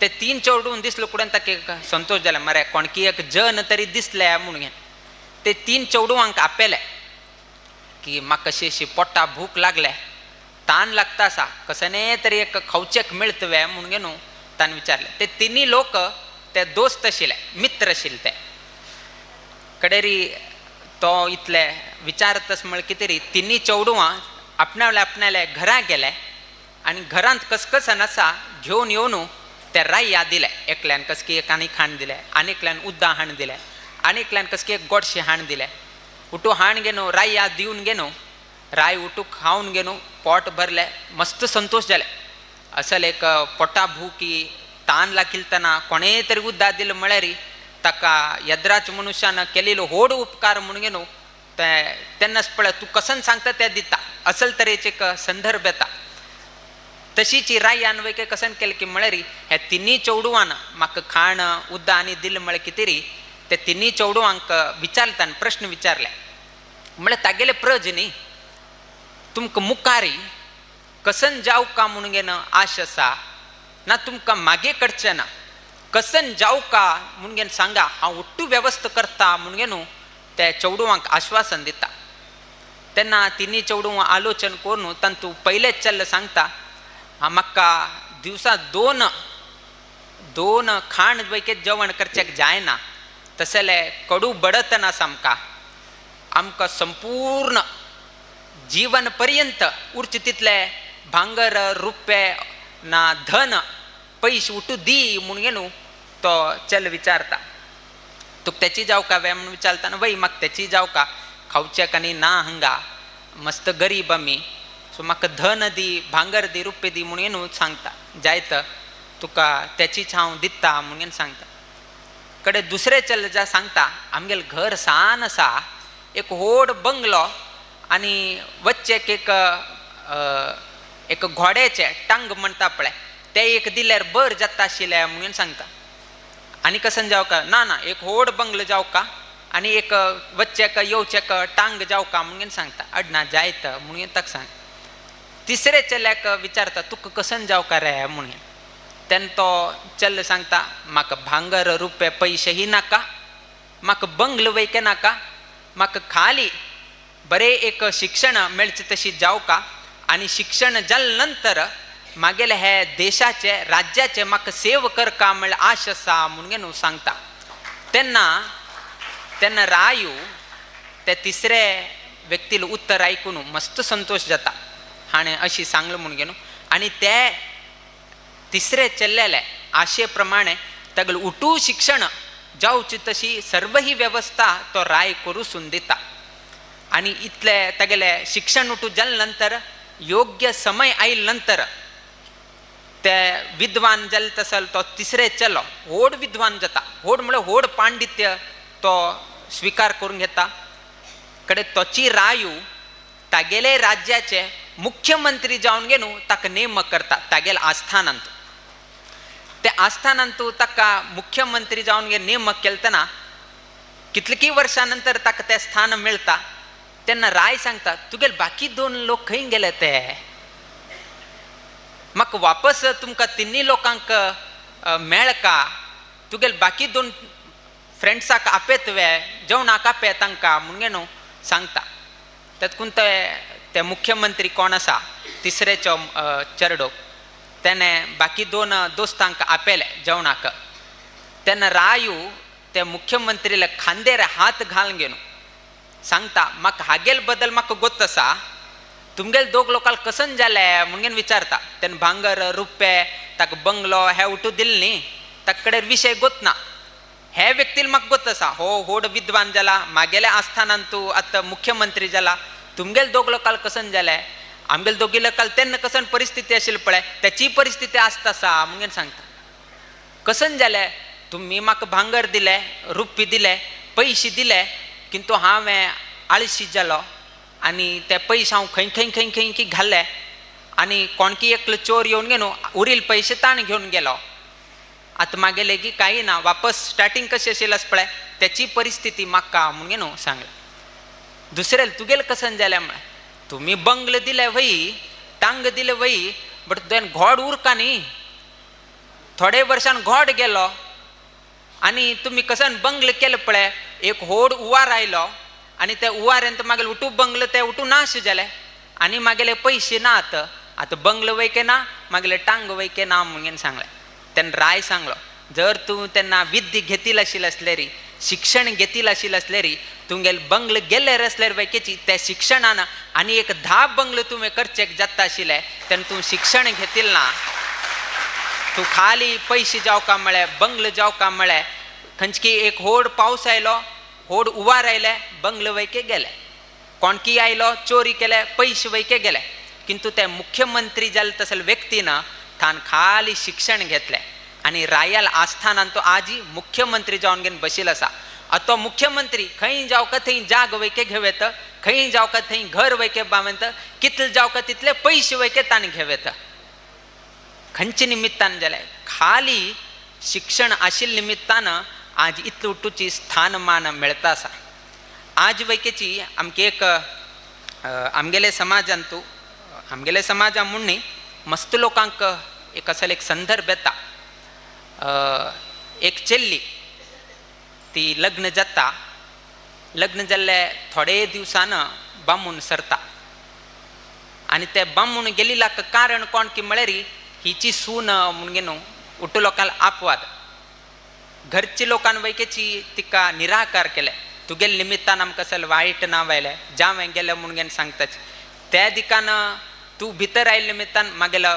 ते 3 चौडून दिसले कुडेन ताका एक संतोश जाला, मरे कोणकी एक जन तरी दिसले म्हणून घेवन ते 3 चौडवांक आपयले की म्हाका कशी अशी पोटा भूक लागले, तान लागता आसा, कसने तरी एक खावचेक मेळतवे म्हणून घेवन ताणें विचारलें. ते तिन्ही लोक ते दोस्त आशिल्ले, मित्र आशिल्ले. ते कडेरी तो इतले विचारतस म्हळ्यार कितें री तिन्ही चेडवां आपणाले आपणाले घरा गेले आनी घरांत कसकसन आसा घेवन येवन ते राया दिले. एकल्यान कसकी एक आनी खाण दिलें, आनी एकल्यान उद्दां हाण दिलें, आनी एकल्यान कसकी एक गोडशें हाण दिलें. उठू हाण घेवन राया दिवन घेवन राय उठू खावन घेवन पोट भरलें, मस्त संतोश जाले. असल एक पोटा भुकी तान लागिल्तना कोणेय तरी उद्दां दिलें म्हळ्यार ताका यद्राच मनुष्यान केलेलो व्हड उपकार म्हणून घेवन ते तेन्नाच पळय तूं कसन सांगता तें दिता, असल तरेचे एक संदर्भ येता. तशीच रायान वय कसन केलें की म्हळ्यार ह्या तिन्ही चेडवान म्हाका खाण उद्दां आनी दिलें म्हळ्यार कितें री ते तिन्ही चेडवांक विचारता प्रश्न विचारले म्हळ्यार तागेले प्रज न्ही तुमकां मुखारी कसन जावं का म्हणून घेवन आश आसा ना तुमकां मागे कडचें ना, कसन जावं का म्हणून घेवन सांगा, हांव उट्टू वेवस्था करता म्हणून घेवन ते चेडवांक आश्वासन दिता. तेन्ना तिन्ही चेडवां आलोचन करून तांतू पयलेच चल्ल सांगता, म्हाका दिवसा दोन खाण वैके जेवण करचें जायना, तसले कडू बडतना आमकां आमकां संपूर्ण जीवन पर्यंत उरचे तितले भांगर रुपे ना धन पयशे उठू दी म्हणून घेवन तो चल विचारता. तुका तेची जावं का वे म्हणून विचारता ना, वय म्हाका तेची जावं का, खावचेक आनी ना हांगा मस्त गरीब आमी, सो म्हाका धन दी भांगर दी रुपये दी म्हणून न्हू सांगता, जायत तुका तेचीच हांव दिता म्हणून सांगता. कडे दुसरे चल ज्या सांगता आमगेलें घर सान आसा, एक व्हड बंगलो आनी वच्चेक एक एक घोड्याचें टांग म्हणटा पळय तें एक दिल्यार बर जाता आशिल्लें म्हणून सांगता. आनी कसन जावका ना ना एक व्हड बंगलो जावका आनी एक वच्चेक येवचेक टांग जावका म्हणून सांगता. अडना जायत म्हणून ताका सांग. तिसरे चल्याक विचारता तुका कसन जावका रे म्हणून. तेन्ना तो चल सांगता म्हाका भांगर रुपये पयशेही नाका, म्हाका बंगलो वयके नाका, म्हाका खाली बरें एक शिक्षण मेळचें तशी जावका आनी शिक्षण जाले नंतर मागेले हे देशाचे राज्याचे म्हाका सेव करका म्हळ्यार आश आसा म्हणून सांगता. तेन्ना तेन्ना रायू ते तिसरे व्यक्तीले उत्तर आयकून मस्त संतोश जाता. हाणें अशी सांगलें म्हणून न्हू. आनी ते तिसरे चल्लेले आशे प्रमाणे तागेलें उठू शिक्षण जावची तशी सर्व ही वेवस्था तो राय करून दिता. आनी इतले तागेले शिक्षण उठू जाले नंतर योग्य समय आयले नंतर ते विद्वान जाले तसल तो तिसरे चलो व्हड विद्वान जाता. व्हड म्हळ्यार व्हड पांडित्य तो स्विकार करून घेता. कडे तोची रायू तागेले राज्याचे मुख्यमंत्री जावन घेवन ताका नेमक करता तागेले आस्थानांत. ते आस्थानांत ताका मुख्यमंत्री जावन घे नेमक केलतना कितलीं वर्सां नंतर ताका तें स्थान मेळटा. तेन्ना राय सांगता तुगेले बाकी दोन लोक खंय गेले ते, म्हाका वापस तुमकां तिन्ही लोकांक मेळका, तुगेले बाकी दोन फ्रेंड्साक आपयत वे जेवणाक आपय तांकां म्हणून न्हू सांगता. तेतकून ते ते मुख्यमंत्री कोण आसा तिसरेचो चेडो तेणें बाकी दोन दोस्तांक आपयले जेवणाक. तेन्ना रायू ते मुख्यमंत्रीले खांदेर हात घालून घेवन सांगता म्हाका हागेल बद्दल म्हाका गोत आसा, तुमगेले दोग लोकांक कसन जाले म्हणून विचारता. तेन्ना भांगर रुपये ताका बंगलो हे उठू दिले न्ही, ताका कडेन विशय गोत ना. हे व्यक्तील म्हाका गोत आसा हो व्हड विद्वान जाला मागेल्या आस्थानान तूं आतां मुख्यमंत्री जाला, तुमगेले दोग लोकांक कसन जाले, आमगेले दोगी लोकांक तेन्ना कसन परिस्थिती आशिल्ली पळय त्याची परिस्थिती आसता आसा म्हणून सांगता. कसन जाले तुमी म्हाका भांगर दिले रुपये दिले पयशे दिले, किंतु हांवें आळशी जालो आनी ते पयशे हांव खंय खंय खंय खंय की घाले आनी कोणकी एकलो चोर येवन घेवन उरिल्ले पयशे ताण घेवन गेलो. आतां मागेले की कांय ना, वापस स्टार्टींग कशें आशिल्लें पळय त्याची परिस्थिती म्हाका म्हणून न्हू सांगलें. दुसरें तुगेलें कसन जालें म्हळ्यार तुमी बंगले दिले वय टांग दिले वय, बट तुवें घोड उरका न्ही, थोडे वर्सान घोड गेलो आनी तुमी कसन बंगले केले पळय एक व्हड उवार आयलो आनी ते उवारेन मागीर उठू बंगलो ते उठू नाश जाले आनी मागेले पयशे ना आतां, आतां बंगलो वयके ना मागेले टांग वयके ना म्हणून सांगलें. तेन्ना राय सांगलो जर तूं तेन्ना विद्या घेतील आशिल्लें आसल्यार शिक्षण घेतील आशिल्लें आसल्यार तुमगेले बंगले गेल्ले आसल्यार वयकेची त्या शिक्षणान आनी एक 10 बंगले तुवें करचेक जाता आशिल्लें तेन्ना तूं शिक्षण घेतील ना, तूं खाली पयशे जावका म्हळ्यार बंगले जावका म्हळ्यार खंयची एक व्हड पावस आयलो व्हड उवार आयले बंगले वयके गेले, कोणकी आयलो चोरी केले पयशे वयके गेले. किंतु ते मुख्यमंत्री जाले तसले व्यक्तीन तान खाली शिक्षण घेतलें आनी रायाल आस्थानान तो आजी मुख्यमंत्री जावन घेवन बशिल्लो आसा. आतां तो मुख्यमंत्री खंय जावका थंय जाग वयके घेवेत, खंय जावका थंय घर वयके बावेत, कितले जावका तितले पयशे वयके ताणें घेवेत. खंयचे निमित्तान जालें खाली शिक्षण आशिल्ले निमित्तान आज इतले उठूची स्थानमान मेळता आसा. आज वयकेची आमगे एक आमगेले समाजांतू आमगेले समाजा म्हूण न्ही मस्त लोकांक एक असो एक संदर्भ येता. एक चेल्ली ती लग्न जाता, लग्न जाल्ले थोडे दिवसान बामूण सरता आनी ते बामूण गेल्ल्याक कारण कोण की म्हळ्यार हिची सून म्हणून न्हू उठू लोकांक आपवाद घरच्या लोकान वयकेची तिका निराकार केले, तुगेले निमित्तान आमकां असल वायट नांव आयलें जावं गेलें म्हणून सांगताच त्या दिकान तूं भितर आयिल्ले निमित्तान मागेलो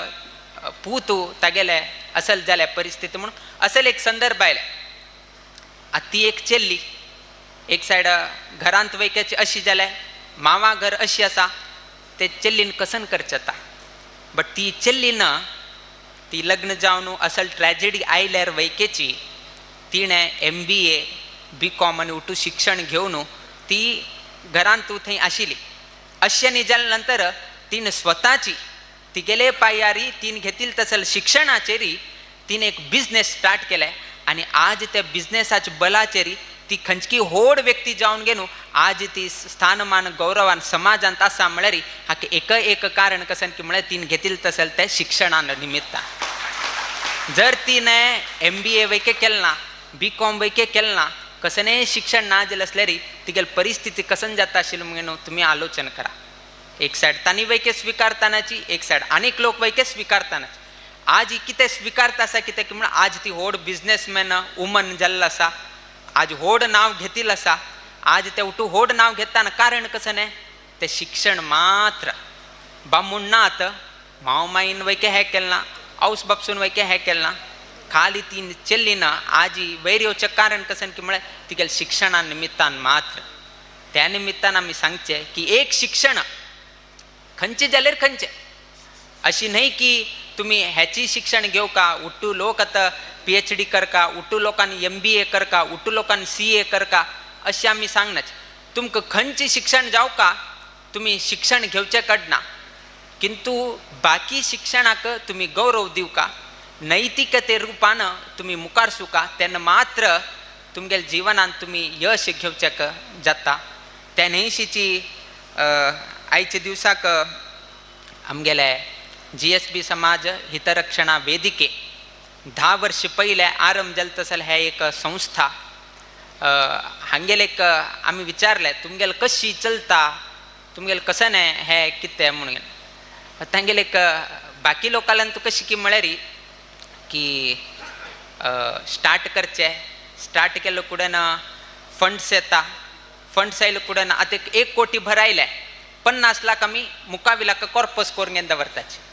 पूत तागेले असल जाल्या परिस्थिती म्हणून असल एक संदर्भ आयले. आतां ती एक चेल्ली एक सायड घरांत वयकेची अशी जाल्या मामा घर अशी आसा ते चेल्लीन कसन करचें आतां, बट ती चेल्लीन ती लग्न जावन असल ट्रॅजेडी आयल्यार वयकेची तिणें MBA BCom आनी उठू शिक्षण घेवन ती घरांत थंय आशिल्ली. अशें न्ही जाल्या नंतर तिने स्वताची तिगेले पायारी तीन घेतील तसल शिक्षणाचेरी तिने एक बिझनेस स्टार्ट केलाय आनी आज त्या बिझनेसाच्या बलाचेरी ती खंयची होड व्यक्ती जावन घेवन आज ती स्थानमान गौरवान समाजांत आसा म्हळ्यार हाका एक एक कारण कसन की म्हळ्यार तीन घेतील तसल त्या शिक्षणा निमित्तान. जर तिने MBA वैके केलें ना, BCom वैके केलें ना, कसनेय शिक्षण ना जालें आसल्यार तिगेली परिस्थिती कसन जाता आशिल्ली म्हणून तुमी आलोचन करा. एक सायड तांणी वैके स्विकारतानाची, एक सायड आनीक लोक वैके स्विकारतानाची. आज ही कितें स्विकारता आसा कितें की म्हण आज ती व्हड बिजनेसमॅन वुमन जाल्लो आसा, आज व्हड नांव घेतील आसा. आज ते उठू व्हड नांव घेताना कारण कसं न्ही तें शिक्षण मात्र. बामूण नात माव माईन वैके हें केलें ना, आवस बापसून वैके हें केलें ना, खाली ती चेल्ली ना. आज वयर येवचें कारण कसं की म्हळ्यार तिगेल्या शिक्षणा निमित्तान मात्र. त्या निमित्तान आमी सांगचें की एक शिक्षण खंयचें जाल्यार खंयचें, अशी न्हय की तुमी हेची शिक्षण घेवका उट्टू लोक आतां PhD करका, उट्टू लोकांनी MBA करका, उट्टू लोकांनी CA करका, अशें आमी सांगनाच. तुमकां खंयचें शिक्षण जावका तुमी शिक्षण घेवचें कडना, किंतु बाकी शिक्षणाक तुमी गौरव दिवका, नैतिकते रुपान तुमी मुखार सुका, तेन्ना मात्र तुमगेल्या जिवनांत तुमी यश घेवचें जाता. त्या न्हयशीची आयच्या दिवसाक आमगेले GSB समाज हितरक्षणा वेदिके 10 वर्ष पयलें आरंभ जालें तसलें हें एक संस्था. हांगेले एक आमी विचारलें तुमगेले कशी चलता, तुमगेले कसं न्हय हें कितें म्हणून. तांगेले एक बाकी लोकांल्यान तूं कशी की म्हळ्यार की स्टार्ट करचें, स्टार्ट केलो कुडेन फंड्स येता, फंड्स आयले कुडेन आतां 1 कोटी भरायले 50 लाख आमी मुखाविलाक कॉर्पस करून घेवन दवरताचे.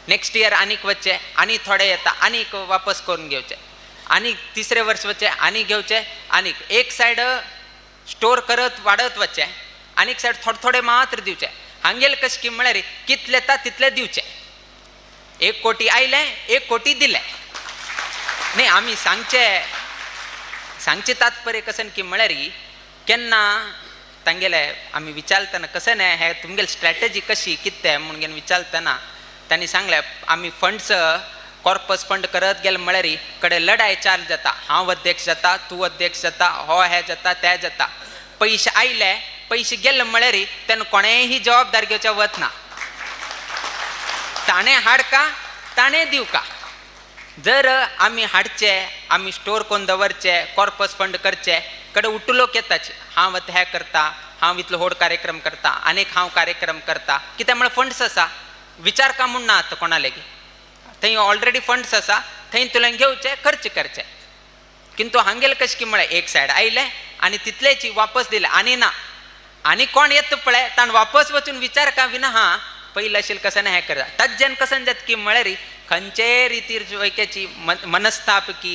नेक्स्ट इयर आनीक वचचे आनी थोडे येता आनीक वापस करून घेवचे, आनी तिसरे वर्स वचचे आनी घेवचे, आनीक एक सायड स्टोर करत वाडत वचचे, आनीक सायड थोडे थोडे मात्र दिवचे. हांगेले कशें की म्हळ्यार कितले येता तितले दिवचे. 1 कोटी आयले 1 कोटी दिले न्ही. आमी सांगचे सांगचे तात्पर्य कशें की म्हळ्यार केन्ना तांगेले आमी विचारतना कशें न्हय हे तुमगेली स्ट्रॅटजी कशी कितें म्हणून विचारतना तांणी सांगलें आमी फंड्स कॉर्पस फंड करत गेले म्हळ्यार कडेन लढाय चालू जाता, हांव अध्यक्ष जाता, तूं अध्यक्ष जाता, हो हें जाता तें जाता. पयशे आयले पयशे गेले म्हळ्यार तेन्ना कोणेंय जबाबदारी घेवच्या वतना, ताणें हाडका ताणें दिवका. जर आमी हाडचे आमी स्टोर करून दवरचे कॉर्पस फंड करचे कडेन उठू लोक येताच, हांव आतां हें करता, हांव इतलो व्हड कार्यक्रम करता, आनीक हांव कार्यक्रम करता, कित्याक म्हळ्यार फंड्स आसा. विचार का म्हूण ना आतां कोणा लेगीत, थंय ऑलरेडी फंड्स आसा, थंय तुवें घेवचे खर्च करचे. किंतु हांगेले कशें की म्हळ्यार एक सायड आयले आनी तितलेची वापस दिले आनी ना, आनी कोण येता पळय ताणें वापस वचून विचार का विना हा पयलीं आशिल्लें कशें हें करता. तज्जन कसन जाता की म्हळ्यार खंयचेय रितीर वैक्याची मनस्ताप की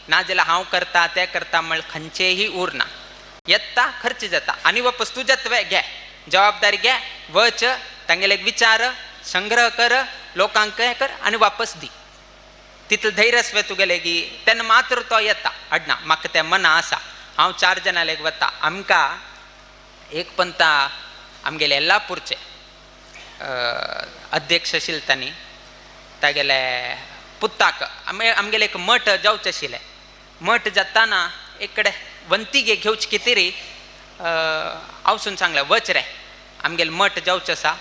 नाजाल्यार हांव करता तें करता म्हळ्यार खंयचेंय उरना. येता खर्च जाता आनी वापस तूं जाता घे जबाबदारी घे, वच तांगेले एक विचार संग्रह कर, लोकांक हें कर आनी वापस दी. तितलें धैर्य तुगेलें की तेन्ना मात्र तो येता अडना म्हाका तें मना आसा हांव 4 जाणां लेग वता. आमकां एक पंता आमगेले येल्लापूरचे अध्यक्ष आशिल्ले तांणी तागेले पुताक आमगेले एक मठ जावचें आशिल्लें. मठ जाताना एक कडेन वंतीगे घेवचे कितें हांवसून सांगलें वच रे आमगेले मठ जावचें आसा,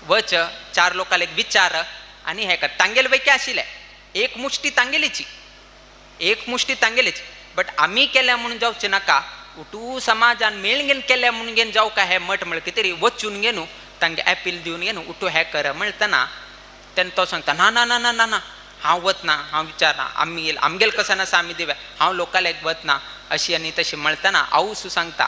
वच 4 लोकांक एक विचार आनी हें कर. तांगेले पैकी आशिल्लें एक मुश्टी तांगेलीची, एक मुश्टी तांगेलीची, बट आमी केल्या म्हणून जावचें नाका, उठू समाजान मेळून घेवन केल्या म्हणून घेवन जावं काय हें मठ म्हळ्यार कितें वचून घे न्हू तांगे एपील दिवन घे न्हू उठू हें कर म्हणटना तेन्ना तो सांगता ना ना ना ना ना ना हांव वतना, हांव विचारना, आमी आमगेले कसन आसा आमी दिवया, हांव लोकांक वतना अशी आनी तशी म्हणटना आवसू सांगता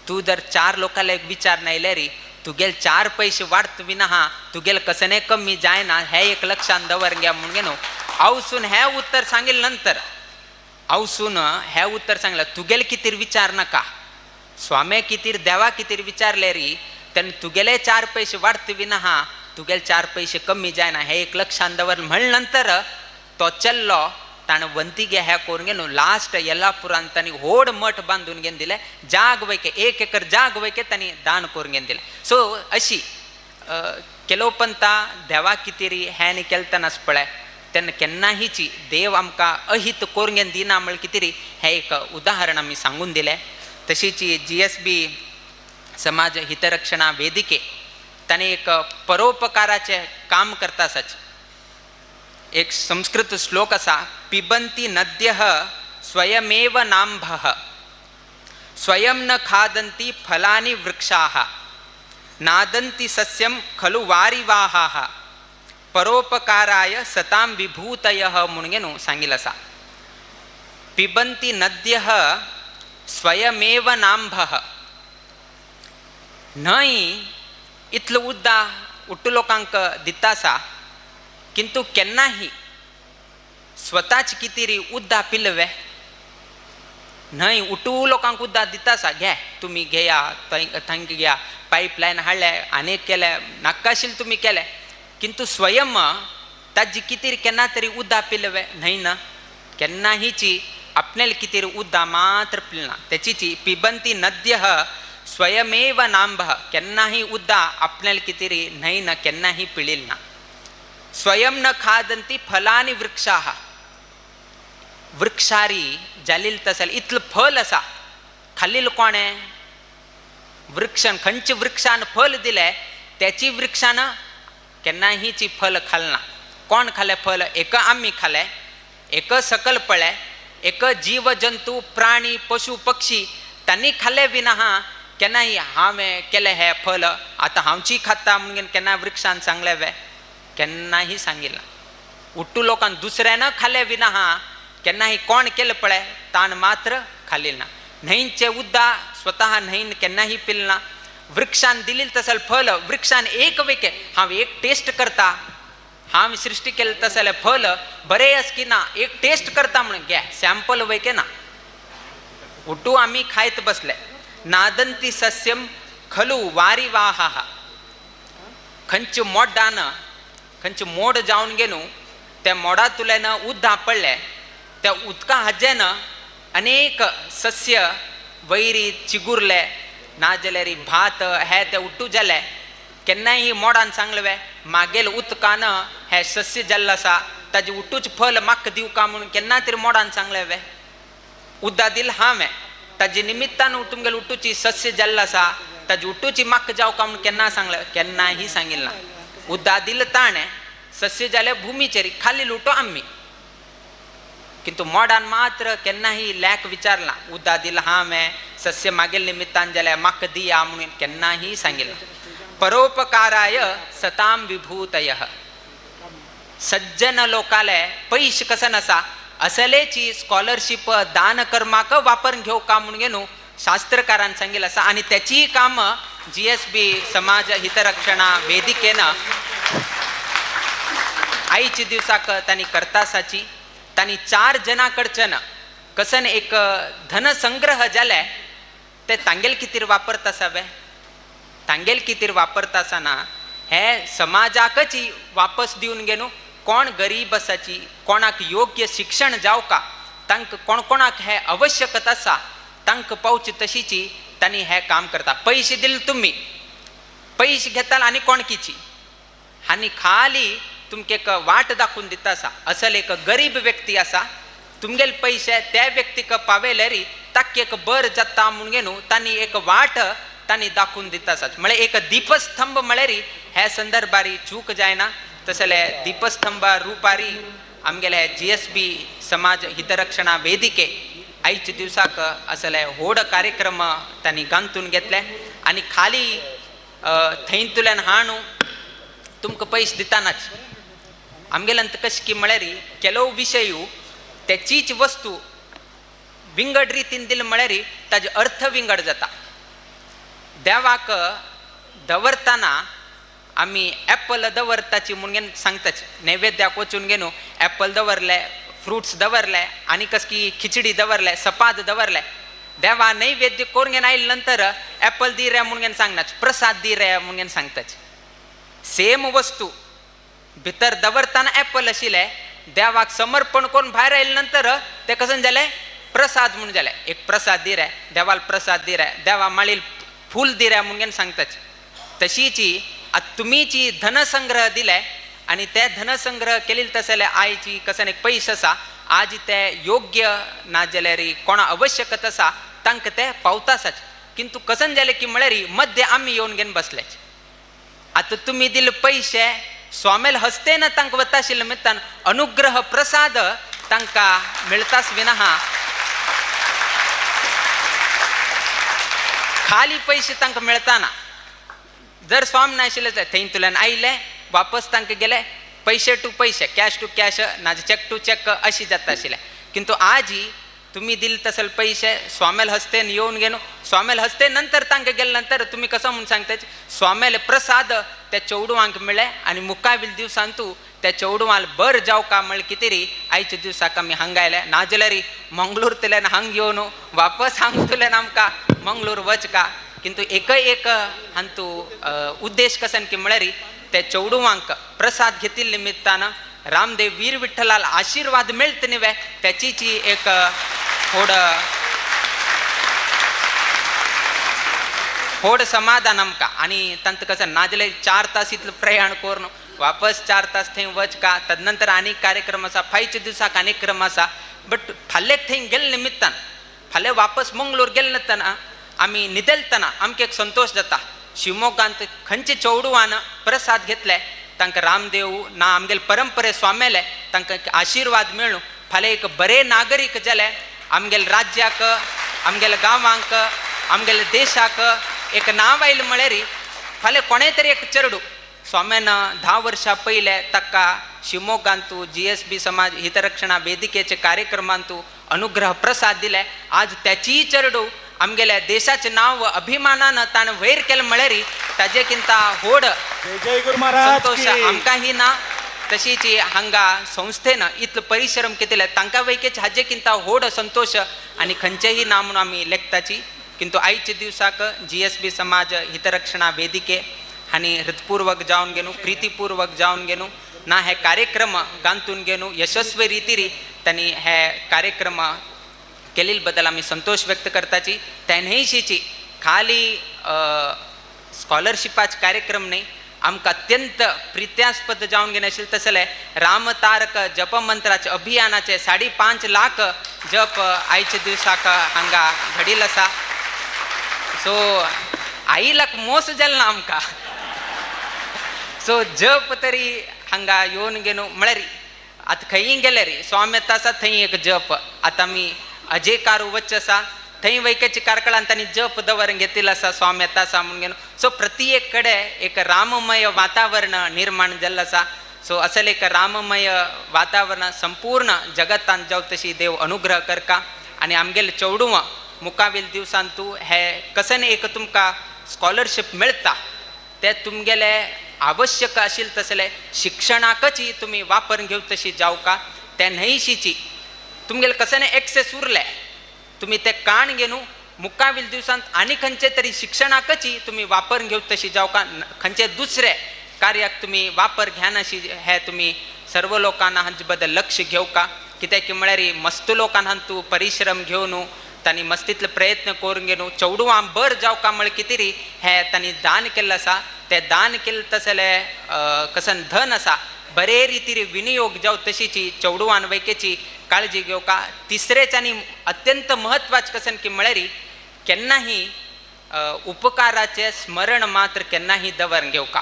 तूं जर 4 लोकांक विचार नायल्यार तुगेले 4 पयशे वाडत बी ना, तुगेले कसने कमी जायना, हें एक लक्षान दवर गे म्हणून गे न्हू. आवसून हें उत्तर सांगिल्लें नंतर आवसून हें उत्तर सांगलें तुगेले कितें विचार नाका, स्वामे कितें देवा कितें विचारले री तेन्ना तुगेले 4 पयशे वाडत बी ना, तुगेले 4 पयशे कमी जायना, हें एक लक्षान दवर म्हणले नंतर तो चल्लो. ताणें वंती गे हें करून गे न्हू लास्ट येल्लापुरान तांणी व्हड मठ बांदून घेवन दिलें, जाग वैके 1 एकर जाग वैके तांणी दान करून घेवन दिलें. सो अशी केलोपंता देवा कितेरी हें केलतनाच पळय तेन्ना केन्नाहीची देव आमकां अहित करून दिना म्हळ्यार कितेरी हें एक उदाहरण आमी सांगून दिलें. तशीच GSB समाज हितरक्षणा वेदिके ताणें एक परोपकाराचें काम करता आसाच. एक संस्कृत श्लोक आसा, पिबंती नद्यः स्वयमेव नाम्भः स्वयं न खादन्ति फलानि वृक्षाः नादन्ति सस्यं खलु वारिवाहाः परोपकाराय सतां विभूतयः म्हणून सांगिल आसा. पिबंती नद्यः स्वयमेव नाम्भः, न्हंय इतलो उद्दा उट्टू लोकांक दिता आसा किंतु केन्नाही स्वताच कितें उद्दा पिलवे न्हंय उटू लोकांक उद्दा दिता आसा, घे तुमी घेया थंय घेया, पायपलायन हाडले आनी केले नाकाशील तुमी केले, किंतु स्वयं ताजी कितें केन्ना तरी उद्दा पिलवे न्हय ना, केन्नाहीची आपल्याला कितें उद्दा मात्र पिलना. त्याचीची पिबंती नद्यः स्वयमेव नाम्भः, केन्नाही उद्दा आपल्याला कितें न्हय ना केन्नाही पिळील ना. स्वयं न खादंती फलानि वृक्षाः, वृक्षारी जालील तसल इतलं फल असा खालील कोणे वृक्षान खंयच्या वृक्षान फल दिले त्याची वृक्षान केन्नाहीची फल खालना. कोण खाले फल? एक आमी खाले, एक सकल पळ्ळे, एक जीव जंतू प्राणी पशु पक्षी तांणी खाले विना हा केन्नाही हांवें केलें हें फल आतां हांवची खाता म्हणून केन्ना वृक्षान सांगलें वे? केन्नाही सांगिल्ला. उट्टू लोकान दुसऱ्यान खाले विना हा केन्नाही कोण केलें पळय ताण मात्र खाली ना. न्हंयचे उद्दा स्वतः न्हंयन केन्नाही पिलना. वृक्षान दिली तसल फल वृक्षान एक वेके हांव एक टेस्ट करता, हांव सृष्टी केलें तसलें फल बरें आस की ना एक टेस्ट करता म्हणून घे सॅम्पल वयके ना उट्टू आमी खायत बसले. नादंती सस्यम खलु वारिवाहा, खंयच्या मोडान खंयचे मोड जावन गेनू त्या मोडांतल्यान उदक पडलें त्या उदका हाजेन अनेक सस्य वैरी चिगुरले ना जाल्यार भात हे ते उट्टू जाले. केन्नाय मोडान सांगलें वे मागेल उदकान हें सस्य जाल्लें आसा ताजें उट्टूच फल म्हाका दिवका म्हणून केन्ना तरी मोडान सांगलें वे? उदक दिल हांवें ताजे निमित्तान तुमगेले उट्टूची सस्य जाल्लें आसा ताजे उट्टूची म्हाका जावका म्हणून केन्ना सांगलें? केन्नाही सांगिल्लें ना. उदक दिलें ताणें सस्य जालें भुमीचेर खाली लुटो आमी, किंतु मोडान मात्र केन्नाही लॅक विचारला उदक दिलां हांवें सस्य मागेल निमित्तान जाल्यार म्हाका दिया म्हणून केन्नाही सांगिल्लें. परोपकाराय सतां विभूतयः, सज्जन लोकाले पयशे कसन आसा असलेची स्कॉलरशीप दान कर्माक वापरून घेवका म्हणून न्हू शास्त्रकारान सांगिल्लें आसा. आनी त्याचीय काम GSB समाज हितरक्षणा वेदिकेन आयच्या दिवसाक तांणी करता आसाची. तांणी 4 जणां कडच्यान कसन एक धनसंग्रह जाले ते तांगेल कितें वापरता आसा वे? तांगेल कितें वापरता आसतना हे समाजाकच वापस दिवन घेवन कोण गरीब आसाची कोणाक योग्य शिक्षण जावका तांकां कोण कोणाक हे आवश्यकता आसा तांकां पावचे तशीची तांणी हें काम करता. पयशे दिले तुमी, पयशे घेताले आनी कोणकीची आनी खाली तुमकां एक वाट दाखोवन दिता आसा. असल एक गरीब व्यक्ती आसा तुमगेले पयशे त्या व्यक्तीक पावयल्यार ताका एक बर जाता म्हणून न्हू तांणी एक वाट तांणी दाखोवन दिता आसात. म्हळ्यार एक दीपस्तंभ म्हळ्यार ह्या संदर्भार चूक जायना. तसले दीपस्तंभ रुपारी आमगेले GSB समाज हितरक्षणा वेदिके आयच्या दिवसाक असले व्हड कार्यक्रम तांणी गांथून घेतले आनी खाली थंयतल्यान हाणू तुमकां पयशे दितानाच आमगेल्यान कशें की म्हळ्यार ಕೆಲವು विशय त्याचीच वस्तू विंगड रितीन दिली म्हळ्यार ताजो अर्थ विंगड जाता. देवाक दवरतना आमी एप्पल दवरताची म्हणून सांगताची, नैवेद्याक वचून घेवन एप्पल दवरले, फ्रुट्स दवरले आनी कसकी खिचडी दवरले, सपाद दवरले. देवा नैवेद्य करून घेवन आयले नंतर एप्पल दी रे म्हणून सांगनाच, प्रसाद दी रे म्हणून सांगताची. सेम वस्तू भितर दवरतना एप्पल आशिल्लें, देवाक समर्पण करून भायर आयले नंतर ते कशें जालें प्रसाद म्हणून जालें. एक प्रसाद दी रे देवाल, प्रसाद दी रे देवा माळील फूल दी रे म्हणून सांगताची. तशीची आतां तुमीची धनसंग्रह दिले आनी ते धनसंग्रह केले तशें जाल्यार आयची कसन एक पयशे आसा आज ते योग्य ना जाल्यार कोणा आवश्यकत आसा तांकां ते पावता आसाच. किंतु कसन जालें की म्हळ्यार मध्य आमी येवन घेवन बसल्याच. आतां तुमी दिले पयशे स्वामेल हस्तेन तांकां वता आशिल्ले निमित्तान अनुग्रह प्रसाद तांकां मेळताच विना खाली पयशे तांकां मेळताना. जर स्वाम नाशिल्ले जाल्यार थंयतल्यान आयले वापस तांकां गेले पयशे टू पयशे कॅश टू कॅश ना चॅक टू चॅक अशी जाता आशिल्लें. किंतु आजी तुमी दिले तसले पयशे स्वामेल हस्तेन येवन घेवन स्वामेल हस्ते नंतर तांकां गेले नंतर तुमी कसो म्हूण सांगता स्वामेल प्रसाद त्या चेडवांक मेळ्ळे आनी मुखावेल दिवसान तूं त्या चेडवांक बर जावका म्हळ्यार कितें री आयच्या दिवसाक आमी हांगा आयले ना जाल्यार मंगळूरतल्यान हांग येवन वापस हांगतल्यान आमकां मंगळूर वचका. किंतु एकय एक हांतू उद्देश कसन की म्हळ्यार त्या चेडवांक प्रसाद घेतिल्ले निमित्तान रामदेव वीर विठ्ठलाल आशीर्वाद मेळत न्हय त्याचीची एक होड होड समाधान आमकां. आनी तांकां कसं ना जाल्यार 4 तास इतलो प्रयाण करून वापस 4 तास थंय वचका तदनंतर आनीक कार्यक्रम आसा फायच्या दिवसाक आनीक क्रम आसा. बट फाल्यां थंय गेले निमित्तान फाल्यां वापस मंगळूर गेले निमित्तान आमी निदेलतना आमकां एक संतोश जाता. शिवमोग्गांत खंयचे चेडवान प्रसाद घेतले तांकां रामदेव ना आमगेले परंपरे स्वामेले तांकां आशिर्वाद मेळूं फाल्यां एक बरे नागरीक जाले आमगेले राज्याक आमगेले गांवांक आमगेले देशाक एक नांव आयलें म्हळ्यार फाल्यां कोणें तरी एक चेडूं स्वाम्यान 10 वर्सां पयलें ताका शिवमोग्गांतू GSB समाज हितरक्षणा वेदिकेचे कार्यक्रमांतू अनुग्रह प्रसाद दिले. आज त्याचीय चेडूं आमगेल्या देशाचें नांव अभिमानान ताणें वयर केलें म्हळ्यार ताजे किंता होड संतोश आमकां ही ना. तशीच हांगा संस्थेन इतलो परिश्रम केले तांकां वैकेच हाजे किंता होड संतोश आनी खंयचेय ना म्हणून आमी लेखताची. किंतु आयच्या दिवसाक GSB समाज हितरक्षणा वेदिके हांणी हृदपूर्वक जावन घेवन प्रितीपूर्वक जावन घेवन ना हे कार्यक्रम गांतून घेवन यशस्वी रितीरी तांणी हे कार्यक्रम केलेले बद्दल आमी संतोश व्यक्त करताची. तेन्हयशीची खाली स्कॉलरशिपाचे कार्यक्रम न्ही आमकां अत्यंत प्रित्यास्पद जावन घेवन आशिल्लें तसलें रामतारक जपमंत्राचे अभियानाचे 5.5 लाख जप आयच्या दिवसाक हांगा घडील आसा. सो आईलाक मोस जालें ना आमकां. सो जप तरी हांगा येवन घेवन म्हळ्यार आतां खंयी गेल्यार स्वामी येता आसा थंय एक जप. आतां आमी अजेकार वच आसा थंय वैकेचे कार्कळान तांणी जप दवर घेतिल्लो आसा स्वामी येता आसा म्हणून घेवन. सो प्रति एक कडेन एक राममय वातावरण निर्माण जाल्लें आसा. सो असलें एक राममय वातावरण संपूर्ण जगतान जावं तशी देव अनुग्रह करका आनी आमगेले चेडवां मुखावेल दिवसान तूं हे कसन एक तुमकां स्कॉलरशीप मेळटा ते तुमगेले आवश्यक आशिल्लें तसलें शिक्षणाकच तुमी वापर घेवं तशी जावका. ते न्हयशीची तुमगेले कसन एक्सेस उरले तुमी ते काण घेवन मुखावेल दिवसांत आनी खंयचे तरी शिक्षणाकच तुमी वापर घेवं तशी जावका. खंयचे दुसरे कार्याक तुमी वापर घेनाशी हे तुमी सर्व लोकांना हांचे बद्दल लक्ष घेवका. कित्याक की म्हळ्यार मस्त लोकांना तूं परिश्रम घेवन तांणी मस्तीतले प्रयत्न करून घेवन चेडवां बर जावका म्हळ्यार कितें री हें तांणी दान केल्लें आसा. तें दान केल्लें तसलें कसन धन आसा बरे रितीर विनियोग जावं तशीची चेडवान वैकेची काळजी घेवका. तिसरेच आनी अत्यंत म्हत्वाचें कसन की म्हळ्यार केन्नाही उपकाराचें स्मरण मात्र केन्नाही दवर घेवका.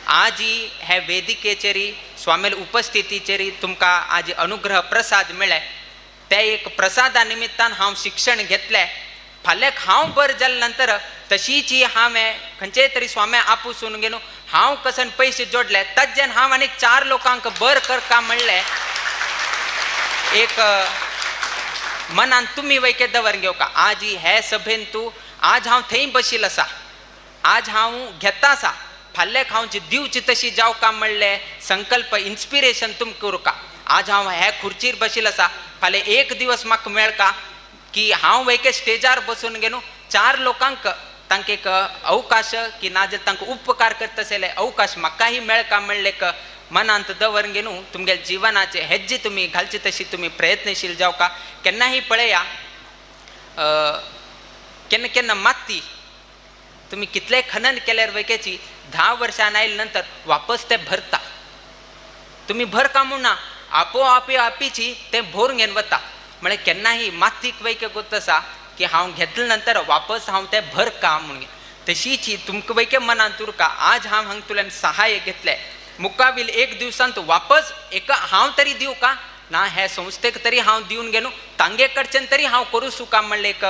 आजी हे वेदिकेचेरी स्वामेल उपस्थितीचेरी तुमकां आज अनुग्रह प्रसाद मेळ्ळे ते एक प्रसादा निमित्तान हांव शिक्षण घेतलें. फाल्यां हांव बर जाले नंतर तशीची हांवें खंयचे तरी स्वाम्या आपुसून घेवन हांव कसन पयशे जोडले ताज्यान हांव आनीक 4 लोकांक बर करका म्हणलें एक मनान तुमी वैके दवर घेवका. आज हे सभेन तूं आज हांव थंय बशील आसा आज हांव घेता आसा फाल्यां हांव जी दिवची तशी जावका म्हणलें संकल्प इन्स्पिरेशन तुमकां उरका. आज हांव हे खुर्चीर बशील आसा फाल्यां एक दिवस म्हाका मेळका की हांव एके स्टेजार बसून घेवन 4 लोकांक तांकां एक अवकाश की ना जाल्यार तांकां उपकार करता जाल्यार अवकाश म्हाकाय मेळका म्हणलें एक मनांत दवर घेवन तुमगेले जिवनाचे हेज्जे तुमी घालचे तशी तुमी प्रयत्नशील जावका. केन्नाय पळया केन्ना केन्ना माती तुमी कितलें खनन केल्यार वैकेची 10 वर्सां आयले नंतर वापस ते भरता. तुमी भर का म्हणना आपोआपी आपिची ते भरून घेवन वता. म्हळ्यार केन्नाही मातीक वैके गोत आसा की हांव घेतले नंतर वापस हांव ते भर का म्हणून. तशीच ही तुमकां वैके मनांत उरका आज हांव हांगा तुल्यान सहाय्य घेतलें मुखावील एक दिवसांत वापस एक हांव तरी दिवं का ना हे संस्थेक तरी हांव दिवन गेलो तांगे कडच्यान तरी हांव करूं सुका म्हणलें एक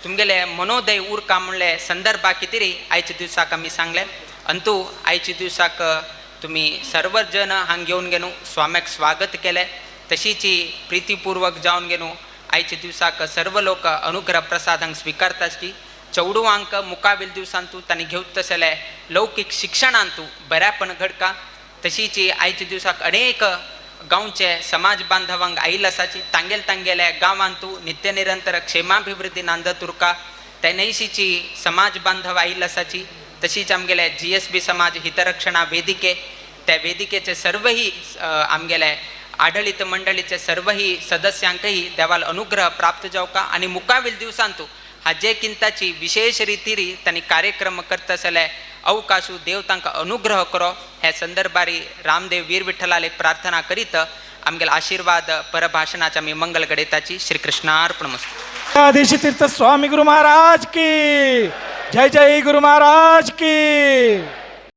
तुमगेले मनोदय उरका म्हणलें संदर्भा कितें आयच्या दिवसाक आमी सांगलें. अंतू आयच्या दिवसाक तुमी सर्व जन हांग घेवन गेलो स्वाम्याक स्वागत केलें तशीच प्रितीपूर्वक जावन गेलो आयच्या दिवसाक सर्व लोक अनुग्रह प्रसाद हांग स्विकारताची चवडुवांक मुकावील दिवसांतू तांणी घेवत तसले लौकीक शिक्षणांतू बऱ्यापण घडका. तशीच आयच्या दिवसाक अनेक गांवचे समाज बांधवांक आयल आसाची तांगेल तांगेल्या गांवांतू नित्य निरंतर क्षेमाभिवृद्धी नांदत उरका. तेनैशीची समाज बांधव आयल आसाची तशीच आमगेले GSB समाज हितरक्षणा वेदिके त्या वेदिकेचे सर्वही आमगेले आडळीत मंडळीचे सर्वही सदस्यांकही देवाल अनुग्रह प्राप्त जावका आनी मुकावील दिवसांतू हाजे किंताची विशेष रितीरी तांणी कार्यक्रम करता आसले अवकाशू देव तांकां अनुग्रह करो. हे संदर्भारी रामदेव वीर विठ्ठलाल एक प्रार्थना करीत आमगेले आशीर्वाद परभाषणाचे आमी मंगल घडयताची. श्रीकृष्णार्पणमस्तु. आदेश तीर्थ स्वामी गुरु महाराज की जय, जय गुरु महाराज की.